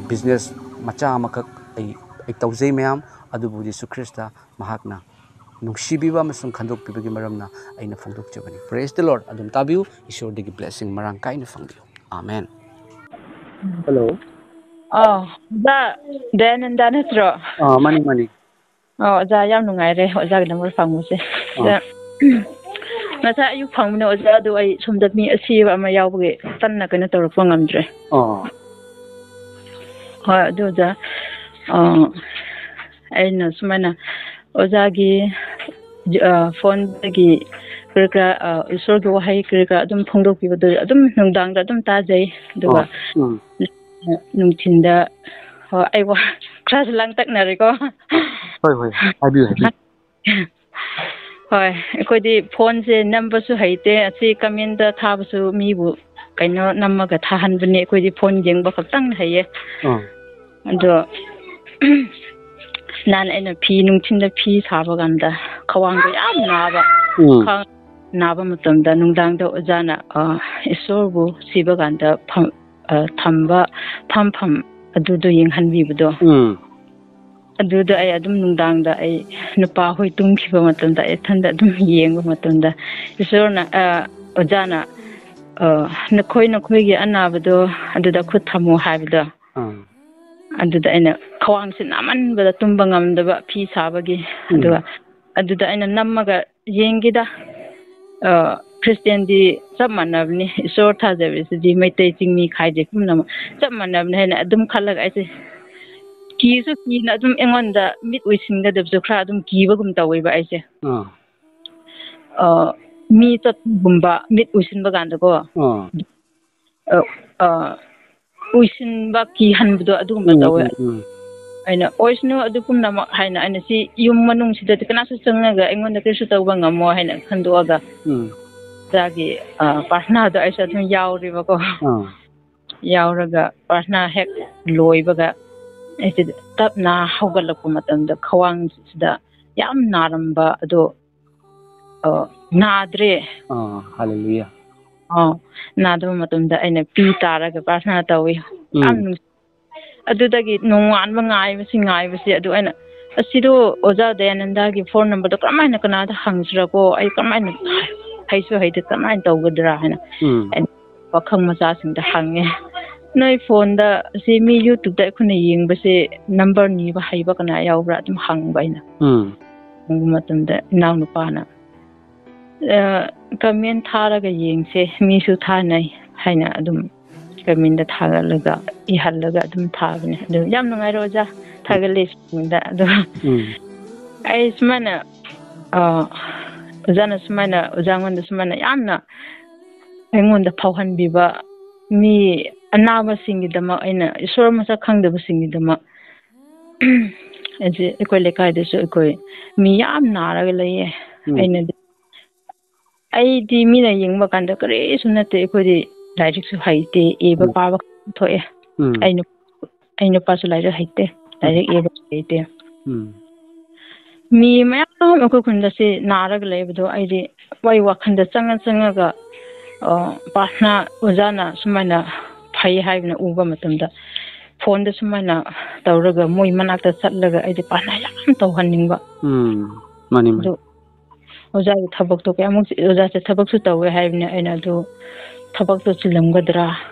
ꯕꯤꯖꯤꯅꯦꯁ ꯃꯆꯥ ꯑꯃꯈꯛ ꯑꯩ, ꯑꯩ ꯇꯧꯖꯩ ꯃꯌꯥꯝ꯫ ꯑꯗꯨꯕꯨ ꯖꯤꯁꯨ ꯈ꯭ꯔꯤꯁꯇ ꯃꯍꯥꯛꯅ ꯅꯨꯡꯁꯤꯕꯤꯕ ꯑꯃꯁꯨꯡ ꯈꯟꯗꯣꯛꯄꯤꯕꯒꯤ ꯃꯔꯝꯅ ꯑꯩꯅ ꯐꯣꯡꯗꯣꯛꯆꯕꯅꯤ꯫ Praise the Lord꯫ ꯑꯗꯨꯝ ꯇꯥꯕꯤꯌꯨ꯫ ꯏꯁꯣꯔꯗꯒꯤ ꯕ꯭ꯂꯦꯁꯤꯡ ꯃꯔꯥꯡ ꯀꯥꯏꯅ ꯐꯪꯕꯤꯌꯨ꯫ ꯑꯥꯃꯦꯟ꯫ ꯍꯜꯂꯣ꯫ ꯑꯥ, ꯑꯣꯖꯥ ꯗꯌꯥꯅꯟꯗ ꯅꯠꯇ꯭ꯔꯣ? ꯑꯥ, ꯃꯥꯅꯤ, ꯃꯥꯅꯤ꯫ ꯑꯣ, ꯑꯣꯖꯥ, ꯌꯥꯝ ꯅꯨꯡꯉꯥꯏꯔꯦ ꯑꯣꯖꯥꯒꯤ ꯅꯝꯕꯔ ꯐꯪꯕꯁꯦ꯫ ꯑꯥ꯫ ꯑꯗ, ꯉꯁꯥꯏ ꯑꯌꯨꯛ ꯐꯪꯕꯅꯦ ꯑꯣꯖꯥ, ꯑꯗꯨ ꯑꯩ ꯁꯣꯝꯗ ꯃꯤ ꯑꯁꯤꯕ ꯑꯃ ꯌꯥꯎꯕꯒꯤ ꯀꯟꯅ ꯀꯩꯅꯣ ꯇꯧꯔꯛꯄ ꯉꯝꯗ꯭ꯔꯦ꯫ ꯑꯥ꯫ ꯍꯣꯏ, ꯑꯗꯨ ꯑꯣꯖꯥ, ꯑꯥ, ꯑꯩꯅ ꯁꯨꯃꯥꯏꯅ ꯑꯣꯖꯥꯒꯤ, ꯑꯥ, ꯐꯣꯟꯗꯒꯤ ꯀꯔꯤ ꯀꯔꯥ, ꯑꯥ, ꯏꯁꯣꯔꯒꯤ ꯋꯥꯍꯩ ꯀꯔꯤ ꯀꯔꯥ ꯑꯗꯨꯝ ꯐꯣꯡꯗꯣꯛꯄꯤꯕꯗꯨ ꯑꯗꯨꯝ ꯅꯨꯡꯗꯥꯡꯗ ꯑꯗꯨꯝ ꯇꯥꯖꯩ꯫ ꯑꯗꯨꯒ ꯑꯥ, ꯎꯝ꯫ ꯅꯨꯡꯊꯤꯟꯗ, ꯍꯣꯏ, ꯑꯩ ꯋꯥ ꯈꯔꯁꯨ ꯂꯥꯡꯇꯛꯅꯔꯦꯀꯣ꯫ ꯍꯣꯏ, ꯍꯣꯏ, ꯍꯥꯏꯕꯤꯌꯨ, ꯍꯥꯏꯕꯤꯌꯨ꯫ ꯍꯣꯏ, ꯑꯩꯈꯣꯏꯗꯤ ꯐꯣꯟꯁꯦ ꯅꯝꯕꯁꯨ ꯍꯩꯇꯦ, ꯑꯁꯤ ꯀꯃꯦꯟꯗ ꯊꯥꯕꯁꯨ ꯃꯤꯕꯨ ꯀꯩꯅꯣ ꯅꯝꯃꯒ ꯊꯥꯍꯟꯕꯅꯦ, ꯑꯩꯈꯣꯏꯗꯤ ꯐꯣꯟ ꯌꯦꯡꯕ ꯈꯛꯇꯪ ꯍꯩꯌꯦ꯫ ꯑꯥ꯫ ꯑꯗꯣ, ꯅꯍꯥꯟ ꯑꯩꯅ ꯐꯤ, ꯅꯨꯡꯊꯤꯟꯗ ꯐꯤ ꯁꯥꯕ ꯀꯥꯟꯗ ꯈ꯭ꯋꯥꯡꯗꯣ ꯌꯥꯝ ꯅꯥꯕ꯫ ꯎꯝ꯫ ꯈ꯭ꯋꯥꯡ ꯅꯥꯕ ꯃꯇꯝꯗ ꯅꯨꯡꯗꯥꯡꯗ ꯑꯣꯖꯥꯅ, ꯑ, ꯏꯁꯣꯔꯕꯨ ꯁꯤꯕ ꯀꯥꯟꯗ ꯐꯝ-, ꯑ, ꯊꯝꯕ ꯐꯝꯐꯝ ꯑꯗꯨꯗꯣ ꯌꯦꯡꯍꯟꯕꯤꯕꯗꯣ꯫ ꯎꯝ꯫ ꯑꯗꯨꯗ ꯑꯩ ꯑꯗꯨꯝ ꯅꯨꯡꯗꯥꯡꯗ ꯑꯩ ꯅꯨꯄꯥ ꯍꯣꯏ ꯇꯨꯝꯈꯤꯕ ꯃꯇꯝꯗ ꯑꯩ ꯏꯊꯟꯗ ꯑꯗꯨꯝ ꯌꯦꯡꯕ ꯃꯇꯝꯗ ꯏꯁꯣꯔꯅ, ꯑ, ꯑꯣꯖꯥꯅ, ꯑ, "ꯅꯈꯣꯏ, ꯅꯈꯣꯏꯒꯤ ꯑꯅꯥꯕꯗꯣ ꯑꯗꯨꯗ ꯈꯨꯠ ꯊꯝꯃꯣ" ꯍꯥꯏꯕꯗꯣ꯫ ꯑꯥ꯫ ꯑꯗꯨꯗ ꯑꯩꯅ ꯈ꯭ꯋꯥꯡꯁꯦ ꯅꯥꯃꯟꯕꯗ ꯇꯨꯝꯕ ꯉꯝꯗꯕ ꯐꯤ ꯁꯥꯕꯒꯤ꯫ ꯎꯝ꯫ ꯑꯗꯨꯒ ꯑꯗꯨꯗ ꯑꯩꯅ ꯅꯝꯃꯒ ꯌꯦꯡꯒꯦꯗ꯫ ꯑ, ꯈ꯭ꯔꯤꯁꯇꯤꯌꯥꯟꯗꯤ ꯆꯞ ꯃꯥꯟꯅꯕꯅꯤ꯫ ꯏꯁꯣꯔ ꯊꯥꯖꯕꯁꯤꯗꯤ ꯃꯩꯇꯩ ꯆꯤꯡꯃꯤ ꯈꯥꯏꯗꯦ ꯄꯨꯝꯅꯃꯛ ꯆꯞ ꯃꯥꯟꯅꯕꯅꯤ ꯍꯥꯏꯅ ꯑꯗꯨꯝ ꯈꯜꯂꯒ ꯑꯩꯁꯦ ꯀꯤꯁꯨ ꯀꯤꯅ ꯑꯗꯨꯝ ꯑꯩꯉꯣꯟꯗ ꯃꯤꯠ ꯎꯏꯁꯤꯟꯒꯗꯕꯁꯨ ꯈꯔ ꯑꯗꯨꯝ ꯀꯤꯕꯒꯨꯝ ꯇꯧꯋꯦꯕ ꯑꯩꯁꯦ꯫ ꯑꯥ꯫ ꯑ, ꯃꯤ ꯆꯠꯄꯒꯨꯝꯕ ꯃꯤꯠ ꯎꯏꯁꯤꯟꯕ ꯀꯥꯟꯗꯀꯣ꯫ ꯑꯥ꯫ ꯑ, ꯑ, ꯎꯏꯁꯤꯟꯕ ꯀꯤꯍꯟꯕꯗꯣ ꯑꯗꯨꯒꯨꯝꯕ ꯎꯝ, ꯇꯧꯋꯦ꯫ ꯎꯝ, ꯎꯝ꯫ ꯑꯩꯅ, "ꯑꯣꯏꯁꯅꯨ ꯑꯗꯨ ꯄꯨꯝꯅꯃꯛ" ꯍꯥꯏꯅ, ꯑꯩꯅ ꯁꯤ ꯌꯨꯝ ꯃꯅꯨꯡꯁꯤꯗꯗꯤ ꯀꯅꯥꯁꯨ ꯆꯪꯉꯒ ꯑꯩꯉꯣꯟꯗ ꯀꯔꯤꯁꯨ ꯇꯧꯕ ꯉꯝꯃꯣꯏ ꯍꯥꯏꯅ ꯈꯟꯗꯣꯛꯑꯒ, ꯎꯝ꯫ ꯑꯣꯖꯥꯒꯤ, ꯑ, ꯄ꯭ꯔꯥꯊꯅꯥꯗꯣ ꯑꯩꯁꯨ ꯑꯗꯨꯝ ꯌꯥꯎꯔꯦꯕꯀꯣ꯫ ꯑꯥ꯫ ꯌꯥꯎꯔꯒ ꯄ꯭ꯔꯥꯊꯅꯥ ꯍꯦꯛ ꯂꯣꯏꯕꯒ ꯑꯩꯁꯦ ꯇꯞꯅ ꯍꯧꯒꯠꯂꯛꯄ ꯃꯇꯝꯗ ꯈ꯭ꯋꯥꯡꯁꯤꯗ ꯌꯥꯝ ꯅꯥꯔꯝꯕ ꯑꯗꯣ, ꯑ, ꯅꯥꯗ꯭ꯔꯦ꯫ ꯑꯥ, ꯍꯜꯂꯦꯂꯨꯌꯥ꯫ ꯑ, ꯅꯥꯗꯕ ꯃꯇꯝꯗ ꯑꯩꯅ ꯄꯤ ꯇꯥꯔꯒ ꯄ꯭ꯔꯥꯊꯅꯥ ꯇꯧꯋꯤ꯫ ꯎꯝ꯫ ꯌꯥꯝ ꯅꯨꯡꯁꯤ-, ꯑꯗꯨꯗꯒꯤ ꯅꯣꯡꯉꯥꯟꯕ ꯉꯥꯏꯕꯁꯤ, ꯉꯥꯏꯕꯁꯤ, ꯑꯗꯨ ꯑꯩꯅ, "ꯑꯁꯤꯗꯣ ꯑꯣꯖꯥ ꯗꯌꯥꯅꯟꯗꯥꯒꯤ ꯐꯣꯟ ꯅꯝꯕꯔꯗꯣ ꯀꯔꯝꯍꯥꯏꯅ ꯀꯅꯥꯗ ꯍꯪꯁꯤꯔꯀꯣ? ꯑꯩ ꯀꯔꯝꯍꯥꯏꯅ ꯍꯩꯁꯨ ꯍꯩꯇꯦ, ꯀꯃꯥꯏꯅ ꯇꯧꯒꯗ꯭ꯔꯥ?" ꯍꯥꯏꯅ ꯎꯝ꯫ ꯑꯩꯅ ꯄꯥꯈꯪ ꯃꯆꯥꯁꯤꯡꯗ ꯍꯪꯉꯦ꯫ "ꯅꯣꯏ ꯐꯣꯟꯗ ꯁꯤ ꯃꯤ YouTubeꯇ ꯑꯩꯈꯣꯏꯅ ꯌꯦꯡꯕꯁꯦ ꯅꯝꯕꯔ ꯅꯤꯕ ꯍꯩꯕ ꯀꯅꯥ ꯌꯥꯎꯕ꯭ꯔꯥ?" ꯑꯗꯨꯝ ꯍꯪꯕ ꯑꯩꯅ꯫ ꯎꯝ꯫ ꯍꯪꯕ ꯃꯇꯝꯗ ꯏꯅꯥꯎꯅꯨꯄꯥꯅ, "ꯑ, ꯀꯃꯦꯟ ꯊꯥꯔꯒ ꯌꯦꯡꯁꯦ, ꯃꯤꯁꯨ ꯊꯥꯅꯩ" ꯍꯥꯏꯅ ꯑꯗꯨꯝ ꯀꯃꯦꯟꯗ ꯊꯥꯒꯠꯂꯒ, ꯏꯍꯜꯂꯒ ꯑꯗꯨꯝ ꯊꯥꯕꯅꯦ꯫ ꯑꯗꯨ ꯌꯥꯝ ꯅꯨꯡꯉꯥꯏꯔꯦ ꯑꯣꯖꯥ, ꯊꯥꯒꯠꯂꯤꯁꯤꯡꯗ꯫ ꯑꯗꯣ ꯎꯝ꯫ ꯑꯩ ꯁꯨꯃꯥꯏꯅ, ꯑ, ꯑꯣꯖꯥꯅ ꯁꯨꯃꯥꯏꯅ, ꯑꯣꯖꯥꯉꯣꯟꯗ ꯁꯨꯃꯥꯏꯅ ꯌꯥꯝꯅ ꯑꯩꯉꯣꯟꯗ ꯐꯥꯎꯍꯟꯕꯤꯕ ꯃꯤ ꯑꯅꯥꯕꯁꯤꯡꯒꯤꯗꯃꯛ, ꯑꯩꯅ ꯏꯁꯣꯔ ꯃꯁꯛ ꯈꯪꯗꯕꯁꯤꯡꯒꯤꯗꯃꯛ, ꯑꯩꯁꯦ, ꯑꯩꯈꯣꯏ ꯂꯩꯀꯥꯏꯗꯁꯨ ꯑꯩꯈꯣꯏ ꯃꯤ ꯌꯥꯝ ꯅꯥꯔꯒ ꯂꯩꯌꯦ꯫ ꯎꯝ꯫ ꯑꯩꯅꯗꯤ, ꯑꯩꯗꯤ ꯃꯤꯅ ꯌꯦꯡꯕ ꯀꯥꯟꯗ ꯀꯔꯤꯁꯨ ꯅꯠꯇꯦ, ꯑꯩꯈꯣꯏꯗꯤ ꯂꯥꯏꯔꯤꯛꯁꯨ ꯍꯩꯇꯦ, ꯏꯕ ꯎꯝ꯫ ꯄꯥꯕ ꯊꯣꯛꯑꯦ꯫ ꯎꯝ꯫ ꯑꯩ ꯅꯨ-, ꯑꯩ ꯅꯨꯄꯥꯁꯨ ꯂꯥꯏꯔꯤꯛ ꯍꯩꯇꯦ, ꯎꯝ꯫ ꯂꯥꯏꯔꯤꯛ ꯏꯕ ꯍꯩꯇꯦ꯫ ꯎꯝ꯫ ꯃꯤ ꯃꯌꯥꯝ ꯑꯩꯈꯣꯏ ꯈꯨꯟꯗ ꯁꯤ ꯅꯥꯔꯒ ꯂꯩꯕꯗꯣ ꯑꯩꯗꯤ ꯑꯩ ꯋꯥꯈꯜꯗ ꯆꯪꯉ ꯆꯪꯉꯒ, ꯑ, ꯄ꯭ꯔꯥꯊꯅꯥ ꯑꯣꯖꯥꯅ ꯁꯨꯃꯥꯏꯅ ꯐꯩ ꯍꯥꯏꯕꯅ ꯎꯕ ꯃꯇꯝꯗ ꯐꯣꯟꯗ ꯁꯨꯃꯥꯏꯅ ꯇꯧꯔꯒ ꯃꯣꯏ ꯃꯅꯥꯛꯇ ꯆꯠꯂꯒ ꯑꯩꯗꯤ ꯄ꯭ꯔꯥꯊꯅꯥ ꯌꯥꯝ ꯇꯧꯍꯟꯅꯤꯡꯕ꯫ ꯎꯝ, ꯃꯥꯅꯤ, ꯃꯥꯅꯤ꯫ ꯑꯗꯨ ꯑꯣꯖꯥꯒꯤ ꯊꯕꯛꯇꯣ ꯀꯌꯥꯃꯨꯛ, ꯑꯣꯖꯥꯁꯦ ꯊꯕꯛꯁꯨ ꯇꯧꯋꯦ ꯍꯥꯏꯕꯅꯦ, ꯑꯩꯅ ꯑꯗꯨ ꯊꯕꯛꯇꯣ ꯆꯤꯜꯂꯝꯒꯗ꯭ꯔꯥ?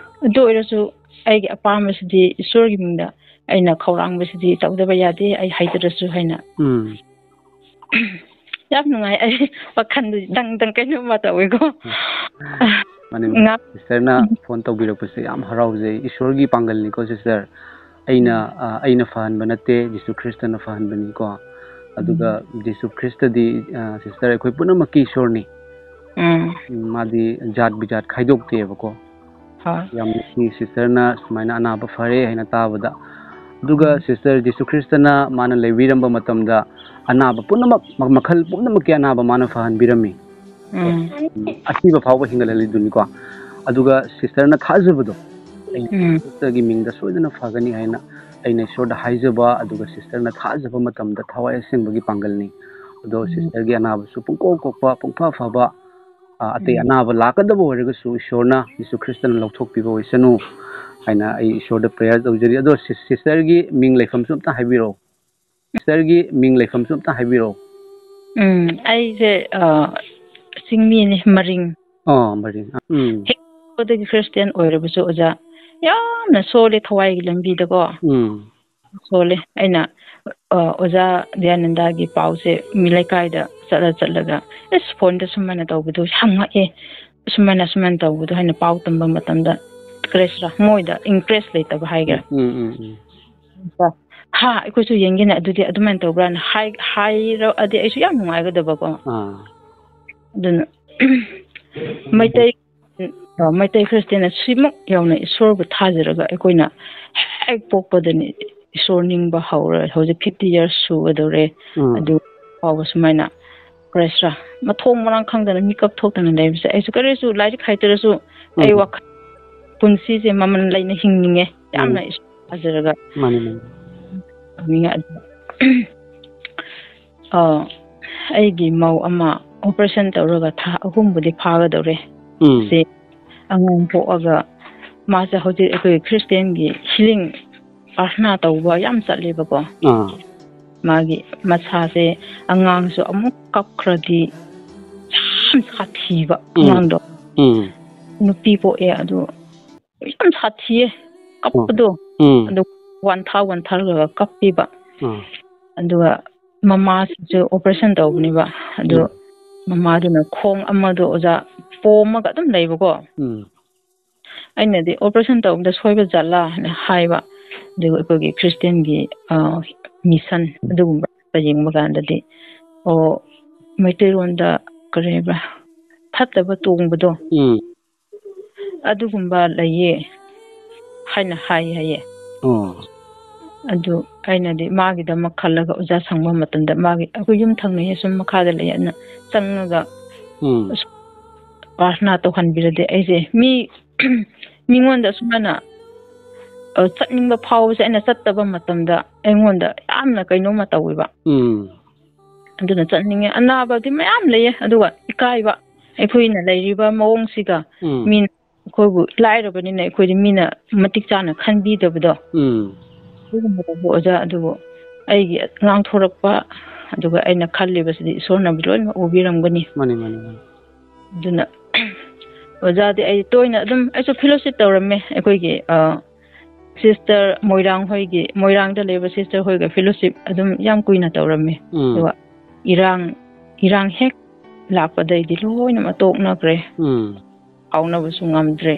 ꯑꯗꯨ ꯑꯣꯏꯔꯁꯨ ꯑꯩꯒꯤ ꯑꯄꯥꯝꯕꯁꯤꯗꯤ ꯏꯁꯣꯔꯒꯤ ꯃꯤꯡꯗ ꯑꯩꯅ ꯈꯧꯔꯥꯡꯕꯁꯤꯗꯤ ꯇꯧꯗꯕ ꯌꯥꯗꯦ, ꯑꯩ ꯍꯩꯇ꯭ꯔꯁꯨ ꯍꯥꯏꯅ꯫ ꯎꯝ꯫ ꯌꯥꯝ ꯅꯨꯡꯉꯥꯏ, ꯑꯩ ꯋꯥꯈꯜꯗꯨ ꯗꯪ ꯗꯪ ꯀꯩꯅꯣꯝꯃ ꯇꯧꯋꯦꯀꯣ꯫ ꯃꯥꯅꯤ, ꯃꯥꯅꯤ꯫ ꯉꯥꯛ-, ꯁꯤꯁꯇꯔꯅ ꯎꯝ꯫ ꯐꯣꯟ ꯇꯧꯕꯤꯔꯛꯄꯁꯦ ꯌꯥꯝ ꯍꯔꯥꯎꯖꯩ꯫ ꯏꯁꯣꯔꯒꯤ ꯄꯥꯡꯒꯜꯅꯤꯀꯣ, ꯁꯤꯁꯇꯔ꯫ ꯑꯩꯅ, ꯎꯝ꯫ ꯑ, ꯑꯩꯅ ꯐꯍꯟꯕ ꯅꯠꯇꯦ, ꯖꯤꯁꯨ ꯈ꯭ꯔꯤꯁꯇꯅ ꯐꯍꯟꯕꯅꯤꯀꯣ꯫ ꯑꯗꯨꯒ ꯎꯝ꯫ ꯖꯤꯁꯨ ꯈ꯭ꯔꯤꯁꯇꯗꯤ, ꯑ, ꯁꯤꯁꯇꯔ, ꯑꯩꯈꯣꯏ ꯄꯨꯝꯅꯃꯛꯀꯤ ꯏꯁꯣꯔꯅꯤ꯫ ꯎꯝ꯫ ꯎꯝ, ꯃꯥꯗꯤ ꯖꯥꯠ ꯕꯤꯖꯥꯠ ꯈꯥꯏꯗꯣꯛꯇꯦꯕꯀꯣ꯫ ꯍꯣꯏ꯫ ꯌꯥꯝ ꯅꯨꯡꯁꯤ, ꯁꯤꯁꯇꯔꯅ ꯁꯨꯃꯥꯏꯅ ꯑꯅꯥꯕ ꯐꯔꯦ ꯍꯥꯏꯅ ꯇꯥꯕꯗ꯫ ꯑꯗꯨꯒ ꯎꯝ꯫ ꯁꯤꯁꯇꯔ, ꯖꯤꯁꯨ ꯈ꯭ꯔꯤꯁꯇꯅ ꯃꯥꯅ ꯂꯩꯕꯤꯔꯝꯕ ꯃꯇꯝꯗ ꯑꯅꯥꯕ ꯄꯨꯝꯅꯃꯛ, ꯃ-, ꯃꯈꯜ ꯄꯨꯝꯅꯃꯛꯀꯤ ꯑꯅꯥꯕ ꯃꯥꯅ ꯐꯍꯟꯕꯤꯔꯝꯃꯤ꯫ ꯎꯝ꯫ ꯑꯁꯤꯕ ꯐꯥꯎꯕ ꯍꯤꯡꯒꯠꯍꯜꯂꯤꯗꯨꯅꯤꯀꯣ꯫ ꯑꯗꯨꯒ ꯁꯤꯁꯇꯔꯅ ꯊꯥꯖꯕꯗꯣ, ꯑꯩ ꯎꯝ꯫ ꯈ꯭ꯔꯤꯁꯇꯒꯤ ꯃꯤꯡꯗ ꯁꯣꯏꯗꯅ ꯐꯒꯅꯤ ꯍꯥꯏꯅ ꯑꯩꯅ ꯏꯁꯣꯔꯗ ꯍꯥꯏꯖꯕ, ꯑꯗꯨꯒ ꯁꯤꯁꯇꯔꯅ ꯊꯥꯖꯕ ꯃꯇꯝꯗ ꯊꯋꯥꯏ ꯑꯁꯦꯡꯕꯒꯤ ꯄꯥꯡꯒꯜꯅꯤ꯫ ꯑꯗꯣ ꯎꯝ꯫ ꯁꯤꯁꯇꯔꯒꯤ ꯑꯅꯥꯕꯁꯨ ꯄꯨꯡꯀꯣꯛ ꯀꯣꯛꯄ, ꯄꯨꯡꯐ ꯐꯕ, ꯑ, ꯑꯇꯩ ꯎꯝ꯫ ꯑꯅꯥꯕ ꯂꯥꯛꯀꯗꯕ ꯑꯣꯏꯔꯒꯁꯨ ꯏꯁꯣꯔꯅ, ꯖꯤꯁꯨ ꯈ꯭ꯔꯤꯁꯇꯅ ꯂꯧꯊꯣꯛꯄꯤꯕ ꯑꯣꯏꯁꯅꯨ ꯍꯥꯏꯅ ꯑꯩ ꯏꯁꯣꯔꯗ prayer ꯇꯧꯖꯔꯤ꯫ ꯑꯗꯣ ꯁꯤꯁ-, ꯁꯤꯁꯇꯔꯒꯤ ꯃꯤꯡ ꯂꯩꯐꯝꯁꯨ ꯑꯝꯇ ꯍꯥꯏꯕꯤꯔꯛꯑꯣ꯫ ꯁꯤꯁꯇꯔꯒꯤ ꯃꯤꯡ ꯂꯩꯐꯝꯁꯨ ꯑꯝꯇ ꯍꯥꯏꯕꯤꯔꯛꯑꯣ꯫ ꯎꯝ, ꯑꯩꯁꯦ, ꯑ, ꯆꯤꯡꯃꯤꯅꯤ, ꯃꯔꯤꯡ꯫ ꯑꯣ, ꯃꯔꯤꯡ꯫ ꯎꯝ꯫ ꯍꯦꯛ ꯄꯣꯛꯄꯗꯒꯤ ꯈ꯭ꯔꯤꯁꯇꯤꯌꯥꯟ ꯑꯣꯏꯔꯕꯁꯨ ꯑꯣꯖꯥ, ꯌꯥꯝꯅ ꯁꯣꯜꯂꯦ ꯊꯋꯥꯏꯒꯤ ꯂꯝꯕꯤꯗꯀꯣ꯫ ꯎꯝ꯫ ꯁꯣꯜꯂꯦ꯫ ꯑꯩꯅ, ꯑ, ꯑꯣꯖꯥ ꯗꯌꯥꯅꯟꯗꯥꯒꯤ ꯄꯥꯎꯁꯦ ꯃꯤ ꯂꯩꯀꯥꯏꯗ ꯆꯠꯂ ꯆꯠꯂꯒ, "ꯑꯁ, ꯐꯣꯟꯗ ꯁꯨꯃꯥꯏꯅ ꯇꯧꯕꯗꯣ ꯍꯪꯉꯛꯑꯦ, ꯁꯨꯃꯥꯏꯅ, ꯁꯨꯃꯥꯏꯅ ꯇꯧꯕꯗꯣ" ꯍꯥꯏꯅ ꯄꯥꯎ ꯇꯝꯕ ꯃꯇꯝꯗ, ꯀꯔꯤ ꯍꯥꯏꯁꯤꯔꯥ, ꯃꯣꯏꯗ interest ꯂꯩꯇꯕ ꯍꯥꯏꯒꯦꯔꯥ꯫ ꯎꯝ, ꯎꯝ, ꯎꯝ, ꯎꯝ꯫ "ꯍꯥ, ꯑꯩꯈꯣꯏꯁꯨ ꯌꯦꯡꯒꯦꯅꯦ, ꯑꯗꯨꯗꯤ ꯑꯗꯨꯃꯥꯏꯅ ꯇꯧꯕ꯭ꯔꯥꯅ?" ꯍꯥꯏ-, ꯍꯥꯏꯔꯛꯑꯗꯤ ꯑꯩꯁꯨ ꯌꯥꯝ ꯅꯨꯡꯉꯥꯏꯒꯗꯕꯀꯣ꯫ ꯑꯥ꯫ ꯑꯗꯨꯅ, ꯃꯩꯇꯩ, ꯑ, ꯃꯩꯇꯩ ꯈ꯭ꯔꯤꯁꯇꯤꯌꯥꯟꯅ ꯁꯤꯃꯨꯛ ꯌꯥꯎꯅ ꯏꯁꯣꯔꯕꯨ ꯊꯥꯖꯔꯒ ꯑꯩꯈꯣꯏꯅ ꯍꯦꯛ ꯄꯣꯛꯄꯗꯅꯤ ꯏꯁꯣꯔ ꯅꯤꯡꯕ ꯍꯧꯔꯦ꯫ ꯍꯧꯖꯤꯛ fifty years ꯁꯨꯒꯗꯧꯔꯦ꯫ ꯎꯝ꯫ ꯑꯗꯨ ꯐꯥꯎꯕ ꯁꯨꯃꯥꯏꯅ, ꯀꯔꯤ ꯍꯥꯏꯁꯤꯔꯥ, ꯃꯊꯣꯡ ꯃꯔꯥꯡ ꯈꯪꯗꯅ ꯃꯤꯀꯞ ꯊꯣꯛꯇꯅ ꯂꯩꯕꯁꯦ, ꯑꯩꯁꯨ ꯀꯔꯤꯁꯨ ꯂꯥꯏꯔꯤꯛ ꯍꯩꯇ꯭ꯔꯁꯨ ꯑꯩ ꯎꯝ꯫ ꯋꯥꯈꯜ ꯄꯨꯟꯁꯤꯁꯦ ꯃꯃꯜ ꯂꯩꯅ ꯍꯤꯡꯅꯤꯡꯉꯦ꯫ ꯎꯝ꯫ ꯌꯥꯝꯅ ꯏꯁꯣꯔ ꯊꯥꯖꯔꯒ ꯃꯥꯅꯤ, ꯃꯥꯅꯤ꯫ ꯍꯤꯡꯅꯤꯡꯉꯦ꯫ ꯑꯗꯨ ꯑ, ꯑꯩꯒꯤ ꯃꯧ ꯑꯃ operation ꯇꯧꯔꯒ ꯊꯥ ꯑꯍꯨꯝꯕꯨꯗꯤ ꯐꯥꯒꯗꯧꯔꯦ꯫ ꯎꯝ꯫ ꯁꯦ ꯑꯉꯥꯡ ꯄꯣꯛꯑꯒ ꯃꯥꯁꯦ ꯍꯧꯖꯤꯛ ꯑꯩꯈꯣꯏ ꯈ꯭ꯔꯤꯁꯇꯤꯌꯥꯟꯒꯤ healing ꯄ꯭ꯔꯥꯊꯅꯥ ꯇꯧꯕ ꯌꯥꯝ ꯆꯠꯂꯦꯕꯀꯣ꯫ ꯑꯥ꯫ ꯃꯥꯒꯤ ꯃꯁꯥꯁꯦ ꯑꯉꯥꯡꯁꯨ ꯑꯃꯨꯛ ꯀꯞꯈ꯭ꯔꯗꯤ ꯌꯥꯝ ꯁꯥꯊꯤꯕ ꯎꯝ꯫ ꯑꯉꯥꯡꯗꯣ꯫ ꯎꯝ꯫ ꯅꯨꯄꯤ ꯄꯣꯛꯑꯦ ꯑꯗꯨ ꯌꯥꯝ ꯁꯥꯊꯤꯌꯦ, ꯀꯞꯄꯗꯣ꯫ ꯎꯝ꯫ ꯑꯗꯨ ꯋꯥꯟꯊꯥ ꯋꯥꯟꯊꯥꯔꯒ ꯀꯞꯄꯤꯕ꯫ ꯎꯝ꯫ ꯑꯗꯨꯒ ꯃꯃꯥꯁꯤꯁꯨ operation ꯇꯧꯕꯅꯦꯕ꯫ ꯑꯗꯨ ꯎꯝ꯫ ꯃꯃꯥꯗꯨꯅ ꯈꯣꯡ ꯑꯃꯗꯣ ꯑꯣꯖꯥ ꯄꯣꯝꯃꯒ ꯑꯗꯨꯝ ꯂꯩꯕꯀꯣ꯫ ꯎꯝ꯫ ꯑꯩꯅꯗꯤ operation ꯇꯧꯕꯗ ꯁꯣꯏꯕ ꯖꯥꯠꯂꯥ ꯍꯥꯏꯅ ꯍꯥꯏꯕ꯫ ꯑꯗꯨꯒ ꯑꯩꯈꯣꯏꯒꯤ ꯈ꯭ꯔꯤꯁꯇꯤꯌꯥꯟꯒꯤ, ꯑ, mission ꯑꯗꯨꯒꯨꯝꯕ ꯌꯦꯡꯕ ꯀꯥꯟꯗꯗꯤ, ꯑꯣ, ꯃꯩꯇꯩꯂꯣꯟꯗ ꯀꯔꯤ ꯍꯥꯏꯕ꯭ꯔꯥ? ꯐꯠꯇꯕ ꯇꯣꯡꯕꯗꯣ꯫ ꯎꯝ꯫ ꯑꯗꯨꯒꯨꯝꯕ ꯂꯩꯌꯦ ꯍꯥꯏꯅ ꯍꯥꯏ ꯍꯥꯏꯌꯦ꯫ ꯑꯣ꯫ ꯑꯗꯨ ꯑꯩꯅꯗꯤ ꯃꯥꯒꯤꯗꯃꯛ ꯈꯜꯂꯒ ꯑꯣꯖꯥ ꯁꯪꯕ ꯃꯇꯝꯗ ꯃꯥꯒꯤ, ꯑꯩꯈꯣꯏ ꯌꯨꯝ ꯊꯪꯅꯩꯌꯦ, ꯁꯨꯝ ꯃꯈꯥꯗ ꯂꯩꯌꯦ, ꯑꯗꯨꯅ ꯆꯪꯉꯒ ꯎꯝ ꯑꯁ, ꯄ꯭ꯔꯥꯔꯊꯅꯥ ꯇꯧꯍꯟꯕꯤꯔꯗꯤ ꯑꯩꯁꯦ ꯃꯤ ꯃꯤꯉꯣꯟꯗ ꯁꯨꯃꯥꯏꯅ ꯑ, ꯆꯠꯅꯤꯡꯕ ꯐꯥꯎꯕꯁꯦ ꯑꯩꯅ ꯆꯠꯇꯕ ꯃꯇꯝꯗ ꯑꯩꯉꯣꯟꯗ ꯌꯥꯝꯅ ꯀꯩꯅꯣꯝꯃ ꯇꯧꯋꯦꯕ꯫ ꯎꯝ ꯑꯗꯨꯅ ꯆꯠꯅꯤꯡꯉꯦ꯫ ꯑꯅꯥꯕꯗꯤ ꯃꯌꯥꯝ ꯂꯩꯌꯦ, ꯑꯗꯨꯒ ꯏꯀꯥꯏꯕ, ꯑꯩꯈꯣꯏꯅ ꯂꯩꯔꯤꯕ ꯃꯑꯣꯡꯁꯤꯒ ꯎꯝ ꯃꯤꯅ ꯑꯩꯈꯣꯏꯕꯨ ꯂꯥꯏꯔꯕꯅꯤꯅ ꯑꯩꯈꯣꯏꯗꯤ ꯃꯤꯅ ꯃꯇꯤꯛ ꯆꯥꯅ ꯈꯟꯕꯤꯗꯕꯗꯣ, ꯎꯝ ꯑꯗꯨꯒꯨꯝꯕꯗꯕꯨ ꯑꯣꯖꯥ꯫ ꯑꯗꯨꯕꯨ ꯑꯩꯒꯤ ꯉꯥꯡꯊꯣꯔꯛꯄ, ꯑꯗꯨꯒ ꯑꯩꯅ ꯈꯜꯂꯤꯕꯁꯤꯗꯤ ꯏꯁꯣꯔꯅꯕꯨ ꯂꯣꯏꯅꯃꯛ ꯎꯕꯤꯔꯝꯒꯅꯤ꯫ ꯃꯥꯅꯤ ꯃꯥꯅꯤ ꯃꯥꯅꯤ ꯑꯗꯨꯅ ꯑꯣꯖꯥꯗꯤ ꯑꯩ ꯇꯣꯏꯅ ꯑꯗꯨꯝ, ꯑꯩꯁꯨ ꯐꯦꯂꯣꯁꯤꯞ ꯇꯧꯔꯝꯃꯦ ꯑꯩꯈꯣꯏꯒꯤ ꯁꯤꯁꯇꯔ ꯃꯣꯏꯔꯥꯡ ꯍꯣꯏꯒꯤ, ꯃꯣꯏꯔꯥꯡꯗ ꯂꯩꯕ ꯁꯤꯁꯇꯔ ꯍꯣꯏꯒ ꯐꯦꯂꯣꯁꯤꯞ ꯑꯗꯨꯝ ꯌꯥꯝ ꯀꯨꯏꯅ ꯇꯧꯔꯝꯃꯦ꯫ ꯎꯝ ꯑꯗꯨꯒ ꯏꯔꯥꯡ ꯏꯔꯥꯡ ꯍꯦꯛ ꯂꯥꯛꯄꯗꯩꯗꯤ ꯂꯣꯏꯅꯃꯛ ꯇꯣꯛꯅꯈ꯭ꯔꯦ꯫ ꯎꯝ ꯐꯥꯎꯅꯕꯁꯨ ꯉꯝꯗ꯭ꯔꯦ,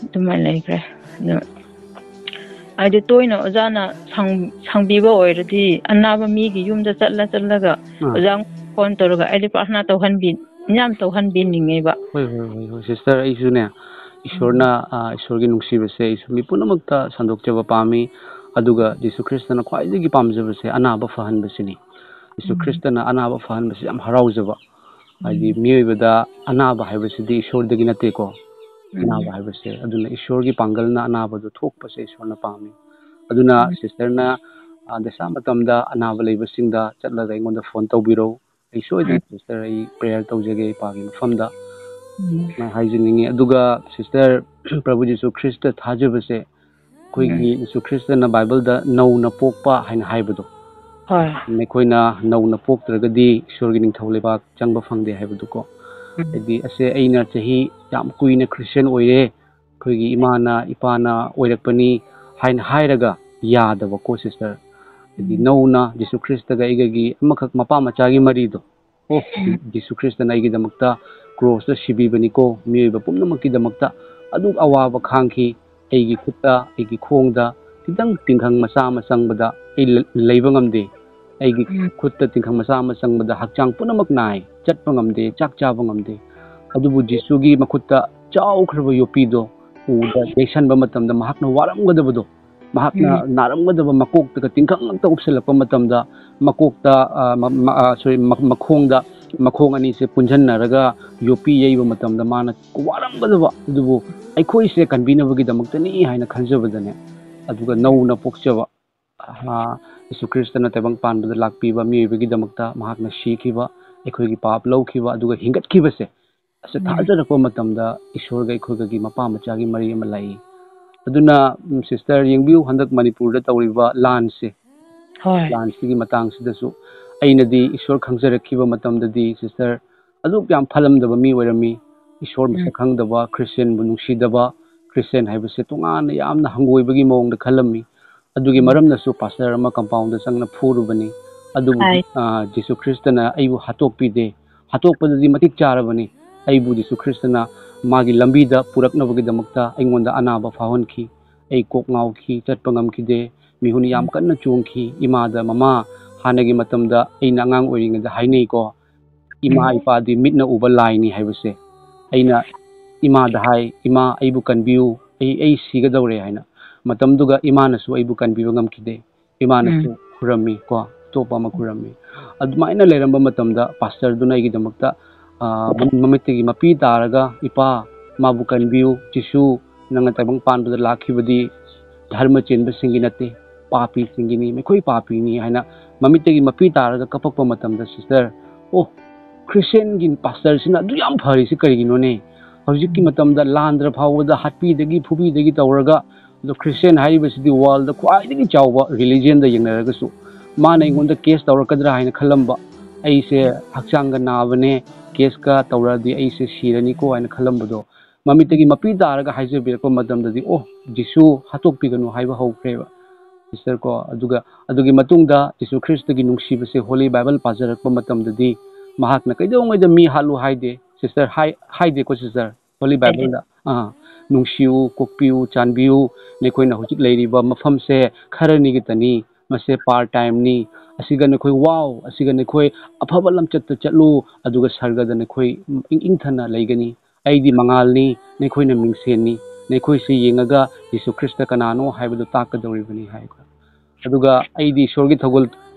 ꯑꯗꯨꯃꯥꯏꯅ ꯂꯩꯈ꯭ꯔꯦ꯫ ꯑꯗꯨ ꯍꯥꯏꯗꯤ ꯇꯣꯏꯅ ꯑꯣꯖꯥꯅ ꯁꯪ- ꯁꯪꯕꯤꯕ ꯑꯣꯏꯔꯗꯤ ꯑꯅꯥꯕ ꯃꯤꯒꯤ ꯌꯨꯝꯗ ꯆꯠꯂ ꯆꯠꯂꯒ ꯑꯥ ꯑꯣꯖꯥ ꯐꯣꯟ ꯇꯧꯔꯒ ꯑꯩꯗꯤ ꯄ꯭ꯔꯥꯔꯊꯅꯥ ꯇꯧꯍꯟꯕꯤ ꯌꯥꯝ ꯇꯧꯍꯟꯕꯤꯅꯤꯡꯉꯦꯕ꯫ ꯍꯣꯏ ꯍꯣꯏ ꯍꯣꯏ ꯍꯣꯏ ꯁꯤꯁꯇꯔ, ꯑꯩꯁꯨꯅꯦ ꯏꯁꯣꯔꯅ ꯑꯥ, ꯏꯁꯣꯔꯒꯤ ꯅꯨꯡꯁꯤꯕꯁꯦ ꯑꯩꯁꯨ ꯃꯤ ꯄꯨꯝꯅꯃꯛꯇ ꯁꯟꯗꯣꯛꯆꯕ ꯄꯥꯝꯃꯤ꯫ ꯑꯗꯨꯒ ꯖꯤꯁꯨ ꯈ꯭ꯔꯤꯁꯇꯅ ꯈ꯭ꯋꯥꯏꯗꯒꯤ ꯄꯥꯝꯖꯕꯁꯦ ꯑꯅꯥꯕ ꯐꯍꯟꯕꯁꯤꯅꯤ꯫ ꯖꯤꯁꯨ ꯎꯝ꯫ ꯈ꯭ꯔꯤꯁꯇꯅ ꯑꯅꯥꯕ ꯐꯍꯟꯕꯁꯤ ꯌꯥꯝ ꯍꯔꯥꯎꯖꯕ꯫ ꯍꯥꯏꯗꯤ ꯎꯝ꯫ ꯃꯤꯑꯣꯏꯕꯗ ꯑꯅꯥꯕ ꯍꯥꯏꯕꯁꯤꯗꯤ ꯏꯁꯣꯔꯗꯒꯤ ꯅꯠꯇꯦꯀꯣ꯫ ꯎꯝ꯫ ꯑꯅꯥꯕ ꯍꯥꯏꯕꯁꯦ ꯑꯗꯨꯅ ꯏꯁꯣꯔꯒꯤ ꯄꯥꯡꯒꯜꯅ ꯑꯅꯥꯕꯗꯨ ꯊꯣꯛꯄꯁꯦ ꯏꯁꯣꯔꯅ ꯄꯥꯝꯃꯤ꯫ ꯑꯗꯨꯅ ꯎꯝ꯫ ꯁꯤꯁꯇꯔꯅ ꯑꯥ, ꯗꯁꯥ ꯃꯇꯝꯗ ꯑꯅꯥꯕ ꯂꯩꯕꯁꯤꯡꯗ ꯆꯠꯂꯒ ꯑꯩꯉꯣꯟꯗ ꯐꯣꯟ ꯇꯧꯕꯤꯔꯣ꯫ ꯑꯩ ꯁꯣꯏꯗꯅ ꯎꯝ꯫ ꯁꯤꯁꯇꯔ ꯑꯩ ꯄ꯭ꯔꯦꯌꯔ ꯇꯧꯖꯒꯦ ꯏꯄꯥꯒꯤ ꯃꯐꯝꯗ꯫ ꯎꯝ꯫ ꯁꯨꯃꯥꯏꯅ ꯍꯥꯏꯖꯅꯤꯡꯉꯤ꯫ ꯑꯗꯨꯒ ꯁꯤꯁꯇꯔ, ꯄ꯭ꯔꯚꯨ ꯖꯤꯁꯨ ꯈ꯭ꯔꯤꯁꯇ ꯊꯥꯖꯕꯁꯦ ꯑꯩꯈꯣꯏꯒꯤ ꯎꯝ꯫ ꯖꯤꯁꯨ ꯈ꯭ꯔꯤꯁꯇꯅ ꯕꯥꯏꯕꯜꯗ ꯅꯧꯅ ꯄꯣꯛꯄ ꯍꯥꯏꯅ ꯍꯥꯏꯕꯗꯣ, ꯍꯣꯏ꯫ ꯑꯩꯈꯣꯏꯅ ꯅꯧꯅ ꯄꯣꯛꯇ꯭ꯔꯒꯗꯤ ꯏꯁꯣꯔꯒꯤ ꯅꯤꯡꯊꯧ ꯂꯩꯕꯥꯛ ꯆꯪꯕ ꯐꯪꯗꯦ ꯍꯥꯏꯕꯗꯨꯀꯣ꯫ ꯎꯝ꯫ ꯍꯥꯏꯗꯤ ꯑꯁꯦ ꯑꯩꯅ ꯆꯍꯤ ꯌꯥꯝ ꯀꯨꯏꯅ ꯈ꯭ꯔꯤꯁꯇꯤꯌꯥꯟ ꯑꯣꯏꯔꯦ, ꯑꯩꯈꯣꯏꯒꯤ ꯏꯃꯥꯅ ꯏꯄꯥꯅ ꯑꯣꯏꯔꯛꯄꯅꯤ ꯍꯥꯏꯅ ꯍꯥꯏꯔꯒ ꯌꯥꯗꯕꯀꯣ ꯁꯤꯁꯇꯔ꯫ ꯍꯥꯏꯗꯤ ꯎꯝ꯫ ꯅꯧꯅ ꯖꯤꯁꯨ ꯈ꯭ꯔꯤꯁꯇꯒ ꯑꯩꯒꯒꯤ ꯑꯃꯈꯛ ꯃꯄꯥ ꯃꯆꯥꯒꯤ ꯃꯔꯤꯗꯣ, ꯑꯣ, ꯎꯝ꯫ ꯖꯤꯁꯨ ꯈ꯭ꯔꯤꯁꯇꯅ ꯑꯩꯒꯤꯗꯃꯛꯇ ꯀ꯭ꯔꯣꯁꯇ ꯁꯤꯕꯤꯕꯅꯤꯀꯣ, ꯃꯤꯑꯣꯏꯕ ꯄꯨꯝꯅꯃꯛꯀꯤꯗꯃꯛꯇ ꯑꯗꯨꯛ ꯑꯋꯥꯕ ꯈꯥꯡꯈꯤ꯫ ꯑꯩꯒꯤ ꯈꯨꯠꯇ, ꯑꯩꯒꯤ ꯈꯣꯡꯗ ꯈꯤꯇꯪ ꯇꯤꯡꯈꯪ ꯃꯆꯥ ꯑꯃ ꯆꯪꯕꯗ ꯑꯩ ꯂ-, ꯂꯩꯕ ꯉꯝꯗꯦ꯫ ꯑꯩꯒꯤ ꯎꯝ꯫ ꯈꯨꯠꯇ ꯇꯤꯡꯈꯪ ꯃꯆꯥ ꯑꯃ ꯆꯪꯕꯗ ꯍꯛꯆꯥꯡ ꯄꯨꯝꯅꯃꯛ ꯅꯥꯏ, ꯆꯠꯄ ꯉꯝꯗꯦ, ꯆꯥꯛ ꯆꯥꯕ ꯉꯝꯗꯦ꯫ ꯑꯗꯨꯕꯨ ꯖꯤꯁꯨꯒꯤ ꯃꯈꯨꯠꯇ ꯆꯥꯎꯈ꯭ꯔꯕ ꯌꯣꯠꯄꯤꯗꯣ ꯎꯕꯗ, ꯌꯩꯁꯟꯕ ꯃꯇꯝꯗ ꯃꯍꯥꯛꯅ ꯋꯥꯔꯝꯒꯗꯕꯗꯣ ꯃꯍꯥꯛꯅ ꯎꯝ꯫ ꯅꯥꯔꯝꯒꯗꯕ ꯃꯀꯣꯛꯇꯒ ꯇꯤꯡꯈꯪ ꯉꯛꯇ ꯎꯞꯁꯜꯂꯛꯄ ꯃꯇꯝꯗ, ꯃꯀꯣꯛꯇ, ꯑ, ꯃ-, ꯃ-, ꯑ, sorry, ꯃ-, ꯃꯈꯣꯡꯗ, ꯃꯈꯣꯡ ꯑꯅꯤꯁꯦ ꯄꯨꯟꯁꯤꯟꯅꯔꯒ ꯌꯣꯠꯄꯤ ꯌꯩꯕ ꯃꯇꯝꯗ ꯃꯥꯅ ꯋꯥꯔꯝꯒꯗꯕ, ꯑꯗꯨꯕꯨ ꯑꯩꯈꯣꯏꯁꯦ ꯀꯟꯕꯤꯅꯕꯒꯤꯗꯃꯛꯇꯅꯤ ꯍꯥꯏꯅ ꯈꯟꯖꯕꯗꯅꯦ, ꯑꯗꯨꯒ ꯅꯧꯅ ꯄꯣꯛꯆꯕ, ꯑ, ꯌꯤꯁꯨ ꯈ꯭ꯔꯤꯁꯇꯅ ꯇꯥꯏꯕꯪ ꯄꯥꯟꯕꯗ ꯂꯥꯛꯄꯤꯕ ꯃꯤꯑꯣꯏꯕꯒꯤꯗꯃꯛꯇ ꯃꯍꯥꯛꯅ ꯁꯤꯈꯤꯕ, ꯑꯩꯈꯣꯏꯒꯤ ꯄꯥꯞ ꯂꯧꯈꯤꯕ, ꯑꯗꯨꯒ ꯍꯤꯡꯒꯠꯈꯤꯕꯁꯦ, ꯑꯁꯤ ꯎꯝ꯫ ꯊꯥꯖꯔꯛꯄ ꯃꯇꯝꯗ ꯏꯁꯣꯔꯒ ꯑꯩꯈꯣꯏꯒꯒꯤ ꯃꯄꯥ ꯃꯆꯥꯒꯤ ꯃꯔꯤ ꯑꯃ ꯂꯩ꯫ ꯑꯗꯨꯅ, ꯎꯝ, ꯁꯤꯁꯇꯔ, ꯌꯦꯡꯕꯤꯌꯨ, ꯍꯟꯗꯛ ꯃꯅꯤꯄꯨꯔꯗ ꯇꯧꯔꯤꯕ ꯂꯥꯟꯁꯦ, ꯍꯣꯏ꯫ ꯂꯥꯟꯁꯤꯒꯤ ꯃꯇꯥꯡꯁꯤꯗꯁꯨ ꯑꯩꯅꯗꯤ ꯏꯁꯣꯔ ꯈꯪꯖꯔꯛꯈꯤꯕ ꯃꯇꯝꯗꯗꯤ, ꯁꯤꯁꯇꯔ, ꯑꯗꯨꯛ ꯌꯥꯝ ꯐꯠꯂꯝꯗꯕ ꯃꯤ ꯑꯣꯏꯔꯝꯃꯤ꯫ ꯏꯁꯣꯔ ꯃꯁꯛ ꯎꯝ꯫ ꯈꯪꯗꯕ, ꯈ꯭ꯔꯤꯁꯇꯤꯌꯥꯟꯕꯨ ꯅꯨꯡꯁꯤꯗꯕ, ꯈ꯭ꯔꯤꯁꯇꯤꯌꯥꯟ ꯍꯥꯏꯕꯁꯦ ꯇꯣꯉꯥꯟꯅ ꯌꯥꯝꯅ ꯍꯪꯒꯣꯏꯕꯒꯤ ꯃꯑꯣꯡꯗ ꯈꯜꯂꯝꯃꯤ꯫ ꯑꯗꯨꯒꯤ ꯎꯝ꯫ ꯃꯔꯝꯅꯁꯨ ꯄꯥꯁꯇꯔ ꯑꯃ ꯀꯝꯄꯥꯎꯟꯗ ꯆꯪꯅ ꯐꯨꯔꯨꯕꯅꯤ꯫ ꯑꯗꯨꯕꯨ, ꯍꯥꯏ꯫ ꯑ, ꯖꯤꯁꯨ ꯈ꯭ꯔꯤꯁꯇꯅ ꯑꯩꯕꯨ ꯍꯥꯠꯇꯣꯛꯄꯤꯗꯦ꯫ ꯍꯥꯠꯇꯣꯛꯄꯗꯗꯤ ꯃꯇꯤꯛ ꯆꯥꯔꯕꯅꯤ꯫ ꯑꯩꯕꯨ ꯖꯤꯁꯨ ꯈ꯭ꯔꯤꯁꯇꯅ ꯃꯥꯒꯤ ꯂꯝꯕꯤꯗ ꯄꯨꯔꯛꯅꯕꯒꯤꯗꯃꯛꯇ ꯑꯩꯉꯣꯟꯗ ꯑꯅꯥꯕ ꯐꯥꯎꯍꯟꯈꯤ꯫ ꯑꯩ ꯀꯣꯛ ꯉꯥꯎꯈꯤ, ꯆꯠꯄ ꯉꯝꯈꯤꯗꯦ꯫ ꯃꯤꯍꯨꯟ ꯌꯥꯝ ꯎꯝ꯫ ꯀꯟꯅ ꯆꯣꯡꯈꯤ꯫ ꯏꯃꯥꯗ, "ꯃꯃꯥ, ꯍꯥꯟꯅꯒꯤ ꯃꯇꯝꯗ ꯑꯩꯅ ꯑꯉꯥꯡ ꯑꯣꯏꯔꯤꯉꯩꯗ ꯍꯥꯏꯅꯩꯀꯣ, ꯏꯃꯥ ꯎꯝ꯫ ꯏꯄꯥꯗꯤ ꯃꯤꯠꯅ ꯎꯕ ꯂꯥꯏꯅꯤ ꯍꯥꯏꯕꯁꯦ꯫ ꯑꯩꯅ ꯏꯃꯥꯗ ꯍꯥꯏ, 'ꯏꯃꯥ, ꯑꯩꯕꯨ ꯀꯟꯕꯤꯌꯨ, ꯑꯩ, ꯑꯩ ꯁꯤꯒꯗꯧꯔꯦ' ꯍꯥꯏꯅ꯫ ꯃꯇꯝꯗꯨꯒ ꯏꯃꯥꯅꯁꯨ ꯑꯩꯕꯨ ꯀꯟꯕꯤꯕ ꯉꯝꯈꯤꯗꯦ꯫ ꯏꯃꯥꯅꯁꯨ ꯎꯝ꯫ ꯈꯨꯔꯝꯃꯤ ꯀꯣ, ꯑꯇꯣꯞꯄ ꯑꯃ ꯈꯨꯔꯝꯃꯤ꯫ ꯑꯗꯨꯃꯥꯏꯅ ꯂꯩꯔꯝꯕ ꯃꯇꯝꯗ ꯄꯥꯁꯇꯔꯗꯨꯅ ꯑꯩꯒꯤꯗꯃꯛꯇ, ꯑ, ꯃꯃꯤꯠꯇꯒꯤ ꯃꯄꯤ ꯇꯥꯔꯒ, 'ꯏꯄꯥ, ꯃꯥꯕꯨ ꯀꯟꯕꯤꯌꯨ꯫ ꯖꯤꯁꯨ ꯅꯪꯅ ꯇꯥꯏꯕꯪ ꯄꯥꯟꯕꯗ ꯂꯥꯛꯈꯤꯕꯗꯤ ꯙꯔꯃ ꯆꯦꯟꯕꯁꯤꯡꯒꯤ ꯅꯠꯇꯦ, ꯄꯥꯄꯤꯁꯤꯡꯒꯤꯅꯤ, ꯃꯈꯣꯏ ꯄꯥꯄꯤꯅꯤ' ꯍꯥꯏꯅ ꯃꯃꯤꯠꯇꯒꯤ ꯃꯄꯤ ꯇꯥꯔꯒ ꯀꯞꯄꯛꯄ ꯃꯇꯝꯗ, ꯁꯤꯁꯇꯔ, ꯑꯣ, ꯈ꯭ꯔꯤꯁꯇꯤꯌꯥꯟꯒꯤ ꯄꯥꯁꯇꯔꯁꯤꯅ ꯑꯗꯨ ꯌꯥꯝ ꯐꯔꯤꯁꯤ ꯀꯔꯤꯒꯤꯅꯣꯅꯦ? ꯍꯧꯖꯤꯛꯀꯤ ꯃꯇꯝꯗ ꯂꯥꯟꯗ꯭ꯔ ꯐꯥꯎꯕꯗ ꯍꯥꯠꯄꯤꯗꯒꯤ ꯐꯨꯕꯤꯗꯒꯤ ꯇꯧꯔꯒ, ꯑꯗꯣ ꯈ꯭ꯔꯤꯁꯇꯤꯌꯥꯟ ꯍꯥꯏꯔꯤꯕꯁꯤꯗꯤ ꯋꯥꯔꯜꯗ ꯈ꯭ꯋꯥꯏꯗꯒꯤ ꯆꯥꯎꯕ ꯔꯤꯂꯤꯖꯟꯗ ꯌꯦꯡꯅꯔꯒꯁꯨ, ꯃꯥꯅ ꯑꯩꯉꯣꯟꯗ ꯀꯦꯁ ꯇꯧꯔꯛꯀꯗ꯭ꯔꯥ ꯍꯥꯏꯅ ꯈꯜꯂꯝꯕ, ꯑꯩꯁꯦ ꯍꯛꯆꯥꯡꯒ ꯅꯥꯕꯅꯦ, ꯀꯦꯁꯀ ꯇꯧꯔꯛꯑꯗꯤ ꯑꯩꯁꯦ ꯁꯤꯔꯅꯤꯀꯣ ꯍꯥꯏꯅ ꯈꯜꯂꯝꯕꯗꯣ, ꯃꯃꯤꯠꯇꯒꯤ ꯃꯄꯤ ꯇꯥꯔꯒ ꯍꯥꯏꯖꯕꯤꯔꯛꯄ ꯃꯇꯝꯗꯗꯤ, "ꯑꯣ, ꯖꯤꯁꯨ ꯍꯥꯠꯇꯣꯛꯄꯤꯒꯅꯨ" ꯍꯥꯏꯕ ꯍꯧꯈ꯭ꯔꯦꯕ, ꯁꯤꯁꯇꯔ ꯀꯣ꯫ ꯑꯗꯨꯒ ꯑꯗꯨꯒꯤ ꯃꯇꯨꯡꯗ ꯖꯤꯁꯨ ꯈ꯭ꯔꯤꯁꯇꯒꯤ ꯅꯨꯡꯁꯤꯕꯁꯦ ꯍꯣꯂꯤ ꯕꯥꯏꯕꯜ ꯄꯥꯖꯔꯛꯄ ꯃꯇꯝꯗꯗꯤ, ꯃꯍꯥꯛꯅ ꯀꯩꯗꯧꯉꯩꯗ ꯃꯤ ꯍꯥꯠꯂꯨ ꯍꯥꯏꯗꯦ, ꯁꯤꯁꯇꯔ, ꯍꯥꯏ-, ꯍꯥꯏꯗꯦꯀꯣ, ꯁꯤꯁꯇꯔ, ꯍꯣꯂꯤ ꯍꯥꯏꯗꯦ꯫ ꯕꯥꯏꯕꯜꯗ꯫ ꯑꯥ, "ꯅꯨꯡꯁꯤꯌꯨ, ꯀꯣꯛꯄꯤꯌꯨ, ꯆꯥꯟꯕꯤꯌꯨ, ꯅꯈꯣꯏꯅ ꯍꯧꯖꯤꯛ ꯂꯩꯔꯤꯕ ꯃꯐꯝꯁꯦ ꯈꯔꯅꯤꯒꯤꯇꯅꯤ, ꯃꯁꯦ ꯄꯥꯔꯠ ꯇꯥꯏꯝꯅꯤ, ꯑꯁꯤꯒ ꯅꯈꯣꯏ ꯋꯥꯎ, ꯑꯁꯤꯒ ꯅꯈꯣꯏ ꯑꯐꯕ ꯂꯝꯆꯠꯇ ꯆꯠꯂꯨ, ꯑꯗꯨꯒ ꯁꯔꯒꯗ ꯅꯈꯣꯏ ꯏꯪ ꯏꯪꯊꯅ ꯂꯩꯒꯅꯤ꯫ ꯑꯩꯗꯤ ꯃꯉꯥꯜꯅꯤ, ꯅꯈꯣꯏꯅ ꯃꯤꯡꯁꯦꯟꯅꯤ"꯫ ꯅꯈꯣꯏꯁꯤ ꯌꯦꯡꯉꯒ ꯖꯤꯁꯨ ꯈ꯭ꯔꯤꯁꯇ ꯀꯅꯥꯅꯣ ꯍꯥꯏꯕꯗꯨ ꯇꯥꯛꯀꯗꯧꯔꯤꯕꯅꯤ ꯍꯥꯏꯀꯣ꯫ ꯑꯗꯨꯒ ꯑꯩꯗꯤ ꯏꯁꯣꯔꯒꯤ ꯊꯧꯒꯜ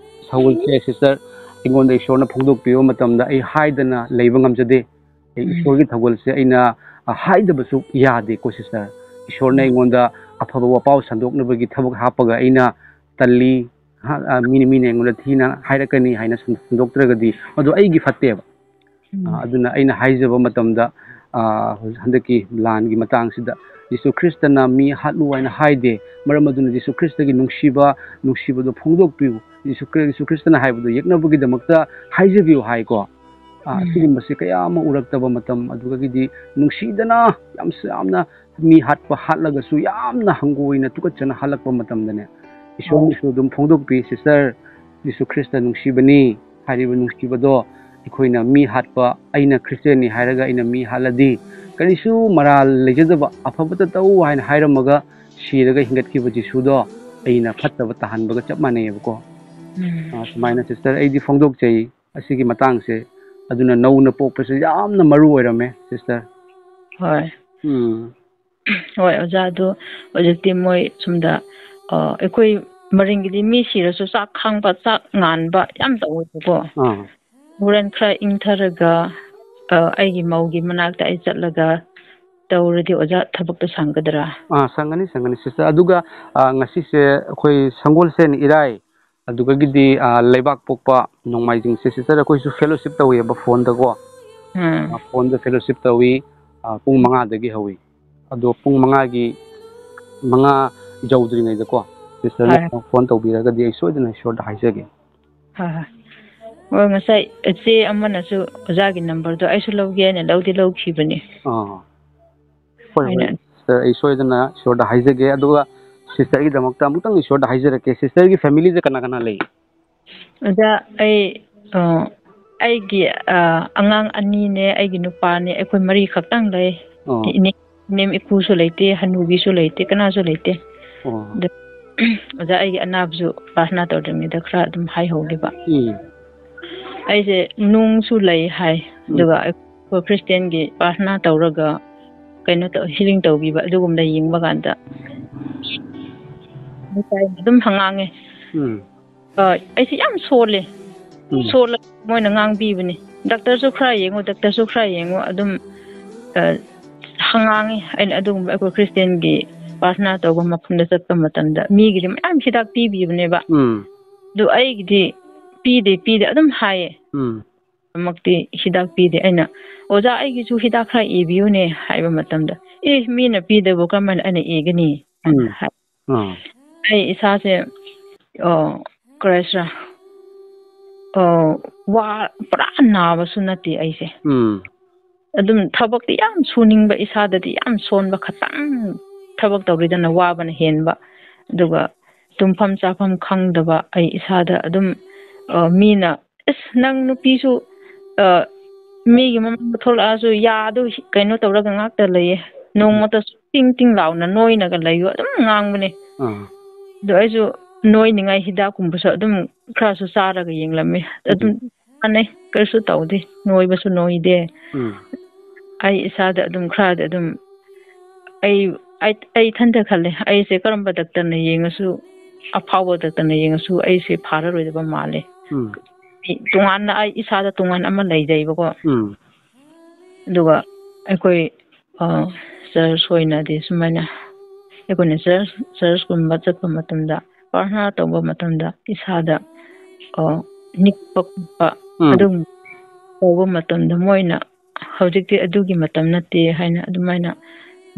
ꯁꯒꯣꯜꯁꯦ, ꯁꯤꯁꯇꯔ, ꯑꯩꯉꯣꯟꯗ ꯏꯁꯣꯔꯅ ꯐꯣꯡꯗꯣꯛꯄꯤꯕ ꯃꯇꯝꯗ ꯑꯩ ꯍꯥꯏꯗꯅ ꯂꯩꯕ ꯉꯝꯖꯗꯦ꯫ ꯑꯩ ꯎꯝ꯫ ꯏꯁꯣꯔꯒꯤ ꯊꯧꯒꯜꯁꯦ ꯑꯩꯅ, ꯑ, ꯍꯥꯏꯗꯕꯁꯨ ꯌꯥꯗꯦꯀꯣ, ꯁꯤꯁꯇꯔ꯫ ꯏꯁꯣꯔꯅ ꯎꯝ꯫ ꯑꯩꯉꯣꯟꯗ ꯑꯐꯕ ꯋꯥꯄꯥꯎ ꯁꯟꯗꯣꯛꯅꯕꯒꯤ ꯊꯕꯛ ꯍꯥꯞꯄꯒ ꯑꯩꯅ ꯇꯜꯂꯤ, ꯍꯥ, ꯑ, ꯃꯤꯅ, ꯃꯤꯅ ꯑꯩꯉꯣꯟꯗ ꯊꯤꯅ ꯍꯥꯏꯔꯛꯀꯅꯤ ꯍꯥꯏꯅ ꯁꯟ-, ꯁꯟꯗꯣꯛꯇ꯭ꯔꯒꯗꯤ ꯃꯗꯨ ꯑꯩꯒꯤ ꯐꯠꯇꯦꯕ꯫ ꯎꯝ꯫ ꯑ, ꯑꯗꯨꯅ ꯑꯩꯅ ꯍꯥꯏꯖꯕ ꯃꯇꯝꯗ, ꯑ, ꯍꯧꯖꯤꯛ ꯍꯟꯗꯛꯀꯤ ꯂꯥꯟꯒꯤ ꯃꯇꯥꯡꯁꯤꯗ ꯖꯤꯁꯨ ꯈ꯭ꯔꯤꯁꯇꯅ ꯃꯤ ꯍꯥꯠꯂꯨ ꯍꯥꯏꯅ ꯍꯥꯏꯗꯦ꯫ ꯃꯔꯝ ꯑꯗꯨꯅ ꯖꯤꯁꯨ ꯈ꯭ꯔꯤꯁꯇꯒꯤ ꯅꯨꯡꯁꯤꯕ, ꯅꯨꯡꯁꯤꯕꯗꯣ ꯐꯣꯡꯗꯣꯛꯄꯤꯌꯨ꯫ ꯖꯤꯁꯨ ꯈ꯭ꯔꯤ-, ꯖꯤꯁꯨ ꯈ꯭ꯔꯤꯁꯇꯅ ꯍꯥꯏꯕꯗꯣ ꯌꯦꯛꯅꯕꯒꯤꯗꯃꯛꯇ ꯍꯥꯏꯖꯕꯤꯌꯨ ꯍꯥꯏꯀꯣ꯫ ꯑ, ꯎꯝ꯫ ꯑꯁꯤꯒꯨꯝꯕꯁꯦ ꯀꯌꯥ ꯑꯃ ꯎꯔꯛꯇꯕ ꯃꯇꯝ, ꯑꯗꯨꯗꯒꯤꯗꯤ ꯅꯨꯡꯁꯤꯗꯅ ꯌꯥꯝ, ꯌꯥꯝꯅ ꯃꯤ ꯍꯥꯠꯄ, ꯍꯥꯠꯂꯒꯁꯨ ꯌꯥꯝꯅ ꯍꯪꯒꯣꯏꯅ ꯇꯨꯀꯠꯆꯅ ꯍꯥꯠꯂꯛꯄ ꯃꯇꯝꯗꯅꯦ, ꯏꯁꯣꯔꯅꯁꯨ ꯑꯗꯨꯝ ꯐꯣꯡꯗꯣꯛꯄꯤ, "ꯁꯤꯁꯇꯔ, ꯖꯤꯁꯨ ꯈ꯭ꯔꯤꯁꯇ ꯅꯨꯡꯁꯤꯕꯅꯤ꯫ ꯍꯥꯏꯔꯤꯕ ꯅꯨꯡꯁꯤꯕꯗꯣ ꯑꯩꯈꯣꯏꯅ ꯃꯤ ꯍꯥꯠꯄ, ꯑꯩꯅ ꯈ꯭ꯔꯤꯁꯇꯤꯌꯥꯟꯅꯤ ꯍꯥꯏꯔꯒ ꯑꯩꯅ ꯃꯤ ꯍꯥꯠꯂꯗꯤ ꯀꯔꯤꯁꯨ ꯃꯔꯥꯜ ꯂꯩꯖꯗꯕ, ꯑꯐꯕꯇ ꯇꯧ ꯍꯥꯏꯅ ꯍꯥꯏꯔꯝꯃꯒ ꯁꯤꯔꯒ ꯍꯤꯡꯒꯠꯈꯤꯕ ꯖꯤꯁꯨꯗꯣ ꯑꯩꯅ ꯐꯠꯇꯕ ꯇꯥꯍꯟꯕꯒ ꯆꯞ ꯃꯥꯟꯅꯩꯌꯦꯕꯀꯣ"꯫ ꯎꯝ꯫ ꯑ, ꯁꯨꯃꯥꯏꯅ, ꯁꯤꯁꯇꯔ, ꯑꯩꯗꯤ ꯐꯣꯡꯗꯣꯛꯆꯩ ꯑꯁꯤꯒꯤ ꯃꯇꯥꯡꯁꯦ꯫ ꯑꯗꯨꯅ ꯅꯧꯅ ꯄꯣꯛꯄꯁꯦ ꯌꯥꯝꯅ ꯃꯔꯨ ꯑꯣꯏꯔꯝꯃꯦ, ꯁꯤꯁꯇꯔ꯫ ꯍꯣꯏ꯫ ꯎꯝ꯫ ꯍꯣꯏ, ꯑꯣꯖꯥ, ꯑꯗꯨ ꯍꯧꯖꯤꯛꯇꯤ ꯃꯣꯏ ꯁꯣꯝꯗ, ꯑ, ꯑꯩꯈꯣꯏ ꯃꯔꯤꯡꯒꯤꯗꯤ ꯃꯤ ꯁꯤꯔꯁꯨ ꯆꯥꯛ ꯈꯥꯡꯕ, ꯆꯥꯛ ꯉꯥꯟꯕ ꯌꯥꯝ ꯇꯧꯋꯦꯕꯀꯣ꯫ ꯑꯥ꯫ ꯍꯣꯔꯦꯟ ꯈꯔ ꯏꯪꯊꯔꯒ, ꯑ, ꯑꯩꯒꯤ ꯃꯧꯒꯤ ꯃꯅꯥꯛꯇ ꯑꯩ ꯆꯠꯂꯒ ꯇꯧꯔꯗꯤ ꯑꯣꯖꯥ ꯊꯕꯛꯇꯣ ꯁꯪꯒꯗ꯭ꯔꯥ? ꯑꯥ, ꯁꯪꯒꯅꯤ, ꯁꯪꯒꯅꯤ, ꯁꯤꯁꯇꯔ꯫ ꯑꯗꯨꯒ, ꯑ, ꯉꯁꯤꯁꯦ ꯑꯩꯈꯣꯏ ꯁꯪꯒꯣꯜꯁꯦꯟ ꯏꯔꯥꯏ, ꯑꯗꯨꯗꯒꯤꯗꯤ, ꯑ, ꯂꯩꯕꯥꯛ ꯄꯣꯛꯄ ꯅꯣꯡꯃꯥꯏꯖꯤꯡꯁꯦ, ꯁꯤꯁꯇꯔ, ꯑꯩꯈꯣꯏꯁꯨ fellowship ꯇꯧꯋꯦꯕ ꯐꯣꯟꯗꯀꯣ꯫ ꯎꯝ꯫ ꯑ, ꯐꯣꯟꯗ fellowship ꯇꯧꯏ, ꯑ, ꯄꯨꯡ ꯃꯉꯥꯗꯒꯤ ꯍꯧꯏ꯫ ꯑꯗꯣ ꯄꯨꯡ ꯃꯉꯥꯒꯤ, ꯃꯉꯥ ꯌꯧꯗ꯭ꯔꯤꯉꯩꯗꯀꯣ, ꯁꯤꯁꯇꯔꯅ ꯍꯣꯏ꯫ ꯐꯣꯟ ꯇꯧꯕꯤꯔꯒꯗꯤ ꯑꯩ ꯁꯣꯏꯗꯅ ꯏꯁꯣꯔꯗ ꯍꯥꯏꯖꯒꯦ꯫ ꯍꯣꯏ, ꯍꯣꯏ꯫ ꯑꯣ, ꯉꯁꯥꯏ ꯏꯆꯦ ꯑꯃꯅꯁꯨ ꯑꯣꯖꯥꯒꯤ number ꯗꯣ ꯑꯩꯁꯨ ꯂꯧꯒꯦ ꯍꯥꯏꯅ ꯂꯧꯗꯤ ꯂꯧꯈꯤꯕꯅꯤ꯫ ꯑꯥ꯫ ꯍꯣꯏ, ꯍꯣꯏ꯫ ꯑꯩꯅ ꯁꯤꯁꯇꯔ, ꯑꯩ ꯁꯣꯏꯗꯅ ꯏꯁꯣꯔꯗ ꯍꯥꯏꯖꯒꯦ꯫ ꯑꯗꯨꯒ ꯁꯤꯁꯇꯔꯒꯤꯗꯃꯛꯇ ꯑꯃꯨꯛꯇꯪ ꯏꯁꯣꯔꯗ ꯍꯥꯏꯖꯔꯛꯀꯦ꯫ ꯁꯤꯁꯇꯔꯒꯤ family ꯁꯦ ꯀꯅꯥ ꯀꯅꯥ ꯂꯩ? ꯑꯣꯖꯥ, ꯑꯩ, ꯑ, ꯑꯩꯒꯤ, ꯑ, ꯑꯉꯥꯡ ꯑꯅꯤꯅꯦ, ꯑꯩꯒꯤ ꯅꯨꯄꯥꯅꯦ, ꯑꯩꯈꯣꯏ ꯃꯔꯤ ꯈꯛꯇꯪ ꯂꯩ꯫ ꯑꯣ꯫ ꯏꯅꯦ, ꯏꯅꯦꯝ ꯏꯀꯨꯁꯨ ꯂꯩꯇꯦ, ꯍꯅꯨꯕꯤꯁꯨ ꯂꯩꯇꯦ, ꯀꯅꯥꯁꯨ ꯂꯩꯇꯦ꯫ ꯑꯣ꯫ ꯑꯗ, ꯑꯣꯖꯥ, ꯑꯩꯒꯤ ꯑꯅꯥꯕꯁꯨ ꯄ꯭ꯔꯥꯊꯅꯥ ꯇꯧꯗ꯭ꯔꯤꯉꯩꯗ ꯈꯔ ꯑꯗꯨꯝ ꯍꯥꯏꯍꯧꯒꯦꯕ꯫ ꯎꯝ꯫ ꯑꯩꯁꯦ ꯅꯨꯡꯁꯨ ꯂꯩ ꯍꯥꯏ, ꯎꯝ꯫ ꯑꯗꯨꯒ ꯑꯩꯈꯣꯏ ꯈ꯭ꯔꯤꯁꯇꯤꯌꯥꯟꯒꯤ ꯄ꯭ꯔꯥꯊꯅꯥ ꯇꯧꯔꯒ ꯀꯩꯅꯣ ꯇꯧ, ꯍꯤꯂꯤꯡ ꯇꯧꯕꯤꯕ, ꯑꯗꯨꯒꯨꯝꯕꯗ ꯌꯦꯡꯕ ꯀꯥꯟꯗ ꯑꯗꯨꯝ ꯍꯉꯥꯡꯉꯦ꯫ ꯎꯝ꯫ ꯑ, ꯑꯩꯁꯦ ꯌꯥꯝ ꯁꯣꯜꯂꯦ꯫ ꯎꯝ꯫ ꯁꯣꯜꯂ ꯃꯣꯏꯅ ꯉꯥꯡꯕꯤꯕꯅꯦ, "ꯗꯥꯛꯇꯔꯁꯨ ꯈꯔ ꯌꯦꯡꯉꯣ, ꯗꯥꯛꯇꯔꯁꯨ ꯈꯔ ꯌꯦꯡꯉꯣ", ꯑꯗꯨꯝ, ꯑ, ꯍꯉꯥꯡꯉꯦ꯫ ꯑꯩꯅ ꯑꯗꯨꯒꯨꯝꯕ ꯑꯩꯈꯣꯏ ꯈ꯭ꯔꯤꯁꯇꯤꯌꯥꯟꯒꯤ ꯄ꯭ꯔꯥꯊꯅꯥ ꯇꯧꯕ ꯃꯐꯝꯗ ꯆꯠꯄ ꯃꯇꯝꯗ ꯃꯤꯒꯤꯗꯤ ꯃꯌꯥꯝ ꯍꯤꯗꯥꯛ ꯄꯤꯕꯤꯕꯅꯦꯕ꯫ ꯎꯝ꯫ ꯑꯗꯨ ꯑꯩꯒꯤꯗꯤ ꯄꯤꯗꯦ, ꯄꯤꯗꯦ ꯑꯗꯨꯝ ꯍꯥꯏꯌꯦ꯫ ꯎꯝ꯫ ꯃꯛꯇꯤ ꯍꯤꯗꯥꯛ ꯄꯤꯗꯦ꯫ ꯑꯩꯅ, "ꯑꯣꯖꯥ, ꯑꯩꯒꯤꯁꯨ ꯍꯤꯗꯥꯛ ꯈꯔ ꯏꯕꯤꯌꯨꯅꯦ" ꯍꯥꯏꯕ ꯃꯇꯝꯗ, "ꯑꯦ, ꯃꯤꯅ ꯄꯤꯗꯕꯨ ꯀꯔꯝꯍꯥꯏꯅ ꯑꯩꯅ ꯏꯒꯅꯤ?" ꯍꯥꯏꯅ ꯎꯝ꯫ ꯍꯥꯏ꯫ ꯑꯥ꯫ ꯑꯩ ꯏꯁꯥꯁꯦ, ꯑ, ꯀꯔꯤ ꯍꯥꯏꯁꯤꯔꯥ, ꯑ, ꯋꯥ-, ꯄꯨꯔꯥ ꯅꯥꯕꯁꯨ ꯅꯠꯇꯦ ꯑꯩꯁꯦ꯫ ꯎꯝ꯫ ꯑꯗꯨꯝ ꯊꯕꯛꯇꯤ ꯌꯥꯝ ꯁꯨꯅꯤꯡꯕ, ꯏꯁꯥꯗꯗꯤ ꯌꯥꯝ ꯁꯣꯟꯕ, ꯈꯇꯪ ꯊꯕꯛ ꯇꯧꯔꯤꯗꯅ ꯋꯥꯕꯅ ꯍꯦꯟꯕ꯫ ꯑꯗꯨꯒ ꯇꯨꯝꯐꯝ ꯆꯥꯐꯝ ꯈꯪꯗꯕ ꯑꯩ ꯏꯁꯥꯗ ꯑꯗꯨꯝ, ꯑ, ꯃꯤꯅ, "ꯑꯁ, ꯅꯪ ꯅꯨꯄꯤꯁꯨ, ꯑ, ꯃꯤꯒꯤ ꯃꯃꯥꯡꯗ ꯊꯣꯛꯂꯛꯑꯁꯨ ꯌꯥꯗꯨ ꯀꯩꯅꯣ ꯇꯧꯔꯒ ꯉꯥꯛꯇ ꯂꯩꯌꯦ꯫ ꯅꯣꯡꯃꯇꯁꯨ ꯇꯤꯡ ꯇꯤꯡ ꯂꯥꯎꯅ ꯅꯣꯏꯅꯒ ꯂꯩꯌꯨ", ꯑꯗꯨꯝ ꯉꯥꯡꯕꯅꯦ꯫ ꯑꯥ꯫ ꯑꯗꯣ ꯑꯩꯁꯨ ꯅꯣꯏꯅꯤꯡꯉꯥꯏ ꯍꯤꯗꯥꯛꯀꯨꯝꯕꯁꯨ ꯑꯗꯨꯝ ꯈꯔꯁꯨ ꯆꯥꯔꯒ ꯌꯦꯡꯂꯝꯃꯤ꯫ ꯑꯗꯨꯝ ꯎꯝ꯫ ꯃꯥꯟꯅꯩ, ꯀꯔꯤꯁꯨ ꯇꯧꯗꯦ, ꯅꯣꯏꯕꯁꯨ ꯅꯣꯏꯗꯦ꯫ ꯎꯝ꯫ ꯑꯩ ꯏꯁꯥꯗ ꯑꯗꯨꯝ ꯈꯔꯗꯤ ꯑꯗꯨꯝ ꯑꯩ, ꯑꯩ, ꯑꯩ ꯏꯊꯟꯇ ꯈꯜꯂꯦ, ꯑꯩꯁꯦ ꯀꯔꯝꯕ ꯗꯥꯛꯇꯔꯅ ꯌꯦꯡꯉꯁꯨ ꯑꯐꯥꯎꯕ ꯗꯥꯛꯇꯔꯅ ꯌꯦꯡꯉꯁꯨ ꯑꯩꯁꯦ ꯐꯥꯔꯔꯣꯏꯗꯕ ꯃꯥꯜꯂꯦ꯫ ꯎꯝ꯫ ꯑꯩ ꯇꯣꯉꯥꯟꯅ, ꯑꯩ ꯏꯁꯥꯗ ꯇꯣꯉꯥꯟ ꯑꯃ ꯂꯩꯖꯩꯕꯀꯣ꯫ ꯎꯝ꯫ ꯑꯗꯨꯒ ꯑꯩꯈꯣꯏ, ꯑ, ꯆꯔꯆ ꯑꯣꯏꯅꯗꯤ ꯁꯨꯃꯥꯏꯅ ꯑꯩꯈꯣꯏꯅ ꯆꯔꯆ, ꯆꯔꯆꯀꯨꯝꯕ ꯆꯠꯄ ꯃꯇꯝꯗ, ꯄ꯭ꯔꯥꯊꯅꯥ ꯇꯧꯕ ꯃꯇꯝꯗ ꯏꯁꯥꯗ, ꯑ, ꯅꯤꯛꯄ ꯈꯣꯠꯄ ꯎꯝ꯫ ꯑꯗꯨꯝ ꯇꯧꯕ ꯃꯇꯝꯗ ꯃꯣꯏꯅ ꯍꯧꯖꯤꯛꯇꯤ ꯑꯗꯨꯒꯤ ꯃꯇꯝ ꯅꯠꯇꯦ ꯍꯥꯏꯅ ꯑꯗꯨꯃꯥꯏꯅ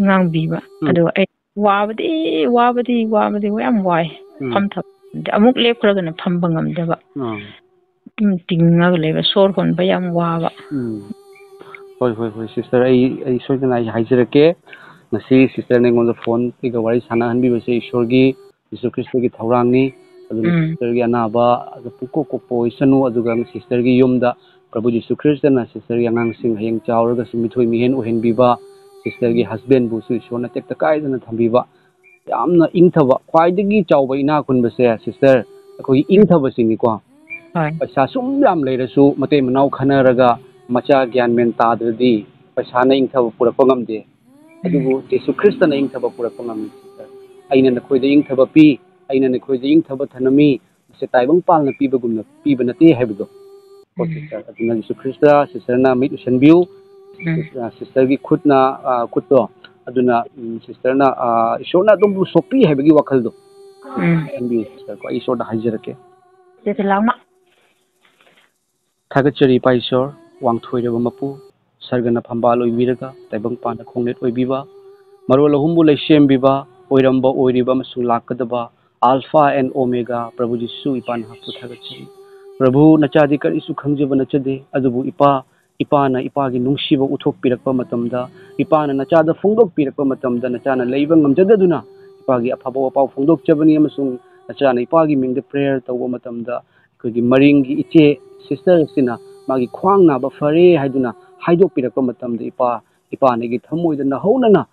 ꯉꯥꯡꯕꯤꯕ꯫ ꯎꯝ꯫ ꯑꯗꯨꯒ ꯑꯩ ꯋꯥꯕꯗꯤ, ꯋꯥꯕꯗꯤ, ꯋꯥꯕꯗꯤ ꯌꯥꯝ ꯋꯥꯏ꯫ ꯎꯝ꯫ ꯐꯝꯊꯕ ꯉꯝꯗꯦ꯫ ꯑꯃꯨꯛ ꯂꯦꯞꯈ꯭ꯔꯒꯅ ꯐꯝꯕ ꯉꯝꯗꯕ꯫ ꯑꯥ꯫ ꯑꯗꯨꯝ ꯇꯤꯡꯉꯒ ꯂꯩꯕ, ꯁꯣꯔ ꯍꯣꯟꯕ ꯌꯥꯝ ꯋꯥꯕ꯫ ꯎꯝ꯫ ꯍꯣꯏ, ꯍꯣꯏ, ꯍꯣꯏ, sister, ꯑꯩ, ꯑꯩ ꯁꯣꯏꯗꯅ ꯑꯩ ꯍꯥꯏꯖꯔꯛꯀꯦ꯫ ꯉꯁꯤ sisterꯅ ꯑꯩꯉꯣꯟꯗ phone ꯑꯩꯒ ꯋꯥꯔꯤ ꯁꯥꯟꯅꯍꯟꯕꯤꯕꯁꯦ ꯏꯁꯣꯔꯒꯤ, ꯖꯤꯁꯨ ꯈ꯭ꯔꯤꯁꯇꯒꯤ ꯊꯧꯔꯥꯡꯅꯤ꯫ ꯑꯗꯨꯅ ꯎꯝ꯫ Sisterꯒꯤ ꯑꯅꯥꯕ ꯑꯗꯨ ꯄꯨꯡꯀꯣꯛ ꯀꯣꯛꯄ ꯑꯣꯏꯁꯅꯨ, ꯑꯗꯨꯒ sisterꯒꯤ ꯌꯨꯝꯗ ꯄ꯭ꯔꯚꯨ ꯖꯤꯁꯨ ꯈ꯭ꯔꯤꯁꯇꯅ sisterꯒꯤ ꯑꯉꯥꯡꯁꯤꯡ ꯍꯌꯦꯡ ꯆꯥꯎꯔꯒꯁꯨ ꯃꯤꯊꯣꯏ ꯃꯤꯍꯦꯟ ꯑꯣꯏꯍꯟꯕꯤꯕ, sisterꯒꯤ husbandꯕꯨꯁꯨ ꯏꯁꯣꯔꯅ ꯇꯦꯛꯇ ꯀꯥꯏꯗꯅ ꯊꯝꯕꯤꯕ, ꯌꯥꯝꯅ ꯏꯪꯊꯕ, ꯈ꯭ꯋꯥꯏꯗꯒꯤ ꯆꯥꯎꯕ ꯏꯅꯥꯛ ꯈꯨꯟꯕꯁꯦ sister, ꯑꯩꯈꯣꯏꯒꯤ ꯏꯪꯊꯕꯁꯤꯅꯤꯀꯣ꯫ ꯍꯣꯏ꯫ ꯄꯩꯁꯥ ꯁꯨꯝ ꯌꯥꯝ ꯂꯩꯔꯁꯨ ꯃꯇꯩ ꯃꯅꯥꯎ ꯈꯟꯅꯔꯒ ꯃꯆꯥ ꯒ꯭ꯌꯥꯟ ꯃꯦꯟ ꯇꯥꯗ꯭ꯔꯗꯤ ꯄꯩꯁꯥꯅ ꯏꯪꯊꯕ ꯄꯨꯔꯛꯄ ꯉꯝꯗꯦ꯫ ꯑꯗꯨꯕꯨ ꯖꯤꯁꯨ ꯈ꯭ꯔꯤꯁꯇꯅ ꯏꯪꯊꯕ ꯄꯨꯔꯛꯄ ꯉꯝꯃꯤ, ꯁꯤꯁꯇꯔ꯫ "ꯑꯩꯅ ꯅꯈꯣꯏꯗ ꯏꯪꯊꯕ ꯄꯤ, ꯑꯩꯅ ꯅꯈꯣꯏꯗ ꯏꯪꯊꯕ ꯊꯅꯝꯃꯤ, ꯃꯁꯤ ꯇꯥꯏꯕꯪꯄꯥꯜꯅ ꯄꯤꯕꯒꯨꯝꯅ ꯄꯤꯕ ꯅꯠꯇꯦ" ꯍꯥꯏꯕꯗꯣ꯫ ꯍꯣꯏ, ꯎꯝ꯫ ꯁꯤꯁꯇꯔ, ꯑꯗꯨꯅ ꯖꯤꯁꯨ ꯈ꯭ꯔꯤꯁꯇ ꯁꯤꯁꯇꯔꯅ ꯃꯤꯠ ꯎꯁꯟꯕꯤꯌꯨ꯫ ꯎꯝ꯫ ꯁꯤꯁ-, ꯑ, ꯁꯤꯁꯇꯔꯒꯤ ꯈꯨꯠꯅ, ꯑ, ꯈꯨꯠꯇꯣ, ꯑꯗꯨꯅ, ꯎꯝ, ꯁꯤꯁꯇꯔꯅ, ꯑ, ꯏꯁꯣꯔꯅ ꯑꯗꯣꯝꯕꯨ ꯁꯣꯛꯄꯤ ꯍꯥꯏꯕꯒꯤ ꯋꯥꯈꯜꯗꯣ ꯎꯝ꯫ ꯈꯟꯕꯤꯌꯨ, ꯁꯤꯁꯇꯔ꯫ ꯀꯣ, ꯑꯩ ꯏꯁꯣꯔꯗ ꯍꯥꯏꯖꯔꯛꯀꯦ꯫ ꯆꯦꯆꯦ ꯂꯥꯎꯃ꯫ ꯊꯥꯒꯠꯆꯔꯤ ꯏꯄꯥ ꯏꯁꯣꯔ, ꯋꯥꯡꯊꯣꯏꯔꯕ ꯃꯄꯨ, ꯁꯔꯒꯅ ꯐꯝꯕꯥꯜ ꯑꯣꯏꯕꯤꯔꯒ, ꯇꯥꯏꯕꯪꯄꯥꯟꯗ ꯈꯣꯡꯅꯦꯠ ꯑꯣꯏꯕꯤꯕ, ꯃꯔꯣꯜ ꯑꯍꯨꯝꯕꯨ ꯂꯩꯁꯦꯝꯕꯤꯕ, ꯑꯣꯏꯔꯝꯕ, ꯑꯣꯏꯔꯤꯕ ꯑꯃꯁꯨꯡ ꯂꯥꯛꯀꯗꯕ, ꯑꯜꯐꯥ and ꯑꯣꯃꯦꯒꯥ, ꯄ꯭ꯔꯚꯨ ꯖꯤꯁꯨ, ꯏꯄꯥ ꯅꯍꯥꯛꯄꯨ ꯊꯥꯒꯠꯆꯔꯤ꯫ ꯄ꯭ꯔꯚꯨ, ꯅꯆꯥꯗꯤ ꯀꯔꯤꯁꯨ ꯈꯪꯖꯕ ꯅꯠꯆꯗꯦ, ꯑꯗꯨꯕꯨ ꯏꯄꯥ, ꯏꯄꯥꯅ ꯏꯄꯥꯒꯤ ꯅꯨꯡꯁꯤꯕ ꯎꯠꯊꯣꯛꯄꯤꯔꯛꯄ ꯃꯇꯝꯗ, ꯏꯄꯥꯅ ꯅꯆꯥꯗ ꯐꯣꯡꯗꯣꯛꯄꯤꯔꯛꯄ ꯃꯇꯝꯗ, ꯅꯆꯥꯅ ꯂꯩꯕ ꯉꯝꯖꯗꯗꯨꯅ ꯏꯄꯥꯒꯤ ꯑꯐꯕ ꯋꯥꯄꯥꯎ ꯐꯣꯡꯗꯣꯛꯆꯕꯅꯤ, ꯑꯃꯁꯨꯡ ꯅꯆꯥꯅ ꯏꯄꯥꯒꯤ ꯃꯤꯡꯗ prayer ꯇꯧꯕ ꯃꯇꯝꯗ, ꯑꯩꯈꯣꯏꯒꯤ ꯃꯔꯤꯡꯒꯤ ꯏꯆꯦ ꯁꯤꯁꯇꯔ ꯑꯁꯤꯅ ꯃꯥꯒꯤ ꯈ꯭ꯋꯥꯡ ꯅꯥꯕ ꯐꯔꯦ ꯍꯥꯏꯗꯨꯅ ꯍꯥꯏꯗꯣꯛꯄꯤꯔꯛꯄ ꯃꯇꯝꯗ, ꯏꯄꯥ, ꯏꯄꯥꯅ ꯑꯩꯒꯤ ꯊꯃꯣꯏꯗ ꯅꯧꯍꯧꯅꯅ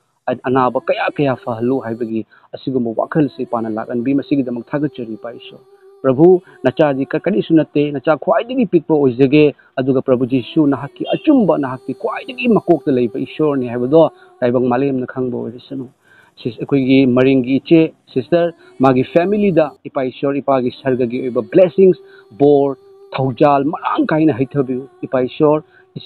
ꯑꯅꯥꯕ ꯀꯌꯥ ꯀꯌꯥ ꯐꯍꯜꯂꯨ ꯍꯥꯏꯕꯒꯤ ꯑꯁꯤꯒꯨꯝꯕ ꯋꯥꯈꯜꯁꯦ ꯏꯄꯥꯅ ꯂꯥꯛꯍꯟꯕꯤ, ꯃꯁꯤꯒꯤꯗꯃꯛ ꯊꯥꯒꯠꯆꯔꯤ, ꯏꯄꯥ ꯏꯁꯣꯔ꯫ ꯄ꯭ꯔꯚꯨ, ꯅꯆꯥꯗꯤ ꯀ-, ꯀꯔꯤꯁꯨ ꯅꯠꯇꯦ, ꯅꯆꯥ ꯈ꯭ꯋꯥꯏꯗꯒꯤ ꯄꯤꯛꯄ ꯑꯣꯏꯖꯒꯦ, ꯑꯗꯨꯒ ꯄ꯭ꯔꯚꯨ ꯖꯤꯁꯨ, ꯅꯍꯥꯛꯀꯤ ꯑꯆꯨꯝꯕ, ꯅꯍꯥꯛꯇꯤ ꯈ꯭ꯋꯥꯏꯗꯒꯤ ꯃꯀꯣꯛꯇ ꯂꯩꯕ ꯏꯁꯣꯔꯅꯤ ꯍꯥꯏꯕꯗꯣ ꯇꯥꯏꯕꯪ ꯃꯥꯂꯦꯝꯅ ꯈꯪꯕ ꯑꯣꯏꯔꯁꯅꯨ꯫ ꯁꯤꯁ-, ꯑꯩꯈꯣꯏꯒꯤ ꯃꯔꯤꯡꯒꯤ ꯏꯆꯦ, ꯁꯤꯁꯇꯔ, ꯃꯥꯒꯤ ꯐꯦꯃꯤꯂꯤꯗ, ꯏꯄꯥ ꯏꯁꯣꯔ, ꯏꯄꯥꯒꯤ ꯁꯔꯒꯒꯤ ꯑꯣꯏꯕ blessings, ꯕꯣꯔ, ꯊꯧꯖꯥꯜ ꯃꯔꯥꯡ ꯀꯥꯏꯅ ꯍꯩꯊꯕꯤꯌꯨ, ꯏꯄꯥ ꯏꯁꯣꯔ꯫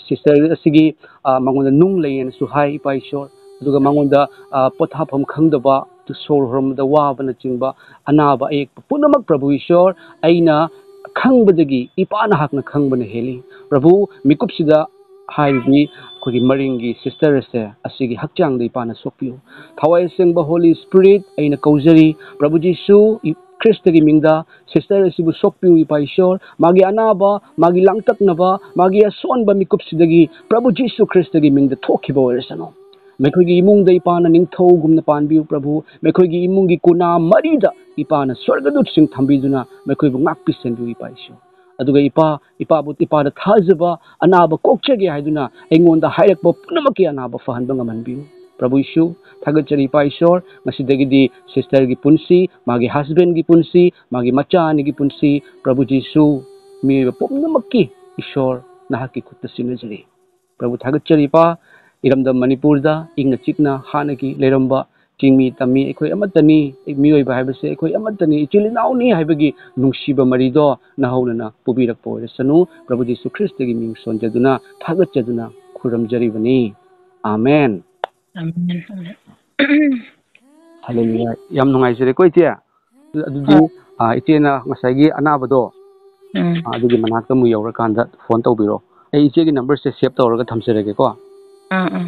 ꯁꯤꯁꯇꯔ ꯑꯁꯤꯒꯤ, ꯑ, ꯃꯉꯣꯟꯗ ꯅꯨꯡ ꯂꯩꯌꯦꯅꯁꯨ ꯍꯥꯏ, ꯏꯄꯥ ꯏꯁꯣꯔ꯫ ꯑꯗꯨꯒ ꯃꯉꯣꯟꯗ, ꯑ, ꯄꯣꯊꯥꯐꯝ ꯈꯪꯗꯕ, ꯁꯣꯔ ꯍꯣꯔꯝꯕꯗ ꯋꯥꯕꯅꯆꯤꯡꯕ, ꯑꯅꯥꯕ ꯑꯌꯦꯛꯄ ꯄꯨꯝꯅꯃꯛ, ꯄ꯭ꯔꯚꯨ ꯏꯁꯣꯔ, ꯑꯩꯅ ꯈꯪꯕꯗꯒꯤ ꯏꯄꯥ ꯅꯍꯥꯛꯅ ꯈꯪꯕꯅ ꯍꯦꯜꯂꯤ꯫ ꯄ꯭ꯔꯚꯨ, ꯃꯤꯀꯨꯞꯁꯤꯗ ꯍꯥꯏꯔꯤꯕꯤ ꯑꯩꯈꯣꯏꯒꯤ ꯃꯔꯤꯡꯒꯤ ꯁꯤꯁꯇꯔ ꯑꯁꯦ, ꯑꯁꯤꯒꯤ ꯍꯛꯆꯥꯡꯗ ꯏꯄꯥꯅ ꯁꯣꯛꯄꯤꯌꯨ꯫ ꯊꯋꯥꯏ ꯑꯁꯦꯡꯕ Holy Spirit, ꯑꯩꯅ ꯀꯧꯖꯔꯤ, ꯄ꯭ꯔꯚꯨ ꯖꯤꯁꯨ, ꯏ-, ꯈ꯭ꯔꯤꯁꯇꯒꯤ ꯃꯤꯡꯗ ꯁꯤꯁꯇꯔ ꯑꯁꯤꯕꯨ ꯁꯣꯛꯄꯤꯌꯨ, ꯏꯄꯥ ꯏꯁꯣꯔ꯫ ꯃꯥꯒꯤ ꯑꯅꯥꯕ, ꯃꯥꯒꯤ ꯂꯥꯡꯇꯛꯅꯕ, ꯃꯥꯒꯤ ꯑꯁꯣꯟꯕ ꯃꯤꯀꯨꯞꯁꯤꯗꯒꯤ ꯄ꯭ꯔꯚꯨ ꯖꯤꯁꯨ ꯈ꯭ꯔꯤꯁꯇꯒꯤ ꯃꯤꯡꯗ ꯊꯣꯛꯈꯤꯕ ꯑꯣꯏꯔꯁꯅꯨ꯫ ꯃꯈꯣꯏꯒꯤ ꯏꯃꯨꯡꯗ ꯏꯄꯥꯅ ꯅꯤꯡꯊꯧꯒꯨꯝꯅ ꯄꯥꯟꯕꯤꯌꯨ, ꯄ꯭ꯔꯚꯨ꯫ ꯃꯈꯣꯏꯒꯤ ꯏꯃꯨꯡꯒꯤ ꯀꯣꯅꯥ ꯃꯔꯤꯗ ꯏꯄꯥꯅ ꯁ꯭ꯋꯔꯒꯗꯨꯠꯁꯤꯡ ꯊꯝꯕꯤꯗꯨꯅ ꯃꯈꯣꯏꯕꯨ ꯉꯥꯛꯄꯤ ꯁꯦꯟꯕꯤꯌꯨ, ꯏꯄꯥ ꯏꯁꯣꯔ꯫ ꯑꯗꯨꯒ ꯏꯄꯥ, ꯏꯄꯥꯕꯨ, ꯏꯄꯥꯗ ꯊꯥꯖꯕ, ꯑꯅꯥꯕ ꯀꯣꯛꯆꯒꯦ ꯍꯥꯏꯗꯨꯅ ꯑꯩꯉꯣꯟꯗ ꯍꯥꯏꯔꯛꯄ ꯄꯨꯝꯅꯃꯛꯀꯤ ꯑꯅꯥꯕ ꯐꯍꯟꯕ ꯉꯝꯍꯟꯕꯤꯌꯨ, ꯄ꯭ꯔꯚꯨ ꯏꯁꯨ꯫ ꯊꯥꯒꯠꯆꯔꯤ, ꯏꯄꯥ ꯏꯁꯣꯔ, ꯉꯁꯤꯗꯒꯤꯗꯤ ꯁꯤꯁꯇꯔꯒꯤ ꯄꯨꯟꯁꯤ, ꯃꯥꯒꯤ ꯍꯁꯕꯦꯟꯒꯤ ꯄꯨꯟꯁꯤ, ꯃꯥꯒꯤ ꯃꯆꯥ ꯑꯅꯤꯒꯤ ꯄꯨꯟꯁꯤ, ꯄ꯭ꯔꯚꯨ ꯖꯤꯁꯨ, ꯃꯤꯑꯣꯏꯕ ꯄꯨꯝꯅꯃꯛꯀꯤ ꯏꯁꯣꯔ, ꯅꯍꯥꯛꯀꯤ ꯈꯨꯠꯇ ꯁꯤꯟꯅꯖꯔꯤ꯫ ꯄ꯭ꯔꯚꯨ, ꯊꯥꯒꯠꯆꯔꯤ, ꯏꯄꯥ꯫ ꯏꯔꯝꯗꯝ ꯃꯅꯤꯄꯨꯔꯗ ꯏꯪꯅ ꯆꯤꯛꯅ ꯍꯥꯟꯅꯒꯤ ꯂꯩꯔꯝꯕ ꯆꯤꯡꯃꯤ ꯇꯝꯃꯤ ꯑꯩꯈꯣꯏ ꯑꯃꯠꯇꯅꯤ, ꯃꯤꯑꯣꯏꯕ ꯍꯥꯏꯕꯁꯦ ꯑꯩꯈꯣꯏ ꯑꯃꯠꯇꯅꯤ, ꯏꯆꯤꯜ ꯏꯅꯥꯎꯅꯤ ꯍꯥꯏꯕꯒꯤ ꯅꯨꯡꯁꯤꯕ ꯃꯔꯤꯗꯣ ꯅꯍꯧꯅꯅ ꯄꯨꯕꯤꯔꯛꯄ ꯑꯣꯏꯔꯁꯅꯨ꯫ ꯄ꯭ꯔꯚꯨ ꯖꯤꯁꯨ ꯈ꯭ꯔꯤꯁꯇꯒꯤ ꯃꯤꯡ ꯁꯣꯟꯖꯗꯨꯅ ꯊꯥꯒꯠꯆꯗꯨꯅ ꯈꯨꯔꯨꯝꯖꯔꯤꯕꯅꯤ꯫ ꯑꯥꯃꯦꯟ꯫ ꯑꯥꯃꯦꯟ, ꯑꯥꯃꯦꯟ꯫ ꯍꯜꯂꯦꯂꯨꯌꯥ꯫ ꯌꯥꯝ ꯅꯨꯡꯉꯥꯏꯖꯔꯦꯀꯣ ꯏꯆꯦ꯫ ꯑꯗꯨꯗꯤ ꯍꯣꯏ꯫ ꯑ, ꯏꯆꯦꯅ ꯉꯁꯥꯏꯒꯤ ꯑꯅꯥꯕꯗꯣ, ꯎꯝ꯫ ꯑ, ꯑꯗꯨꯒꯤ ꯃꯅꯥꯛꯇ ꯑꯃꯨꯛ ꯌꯧꯔꯀꯥꯟꯗ ꯐꯣꯟ ꯇꯧꯕꯤꯔꯣ꯫ ꯑꯩ ꯏꯆꯦꯒꯤ ꯅꯝꯕꯔꯁꯦ ꯁꯦꯚ ꯇꯧꯔꯒ ꯊꯝꯖꯔꯒꯦꯀꯣ꯫ ꯑꯥ, ꯑꯥ꯫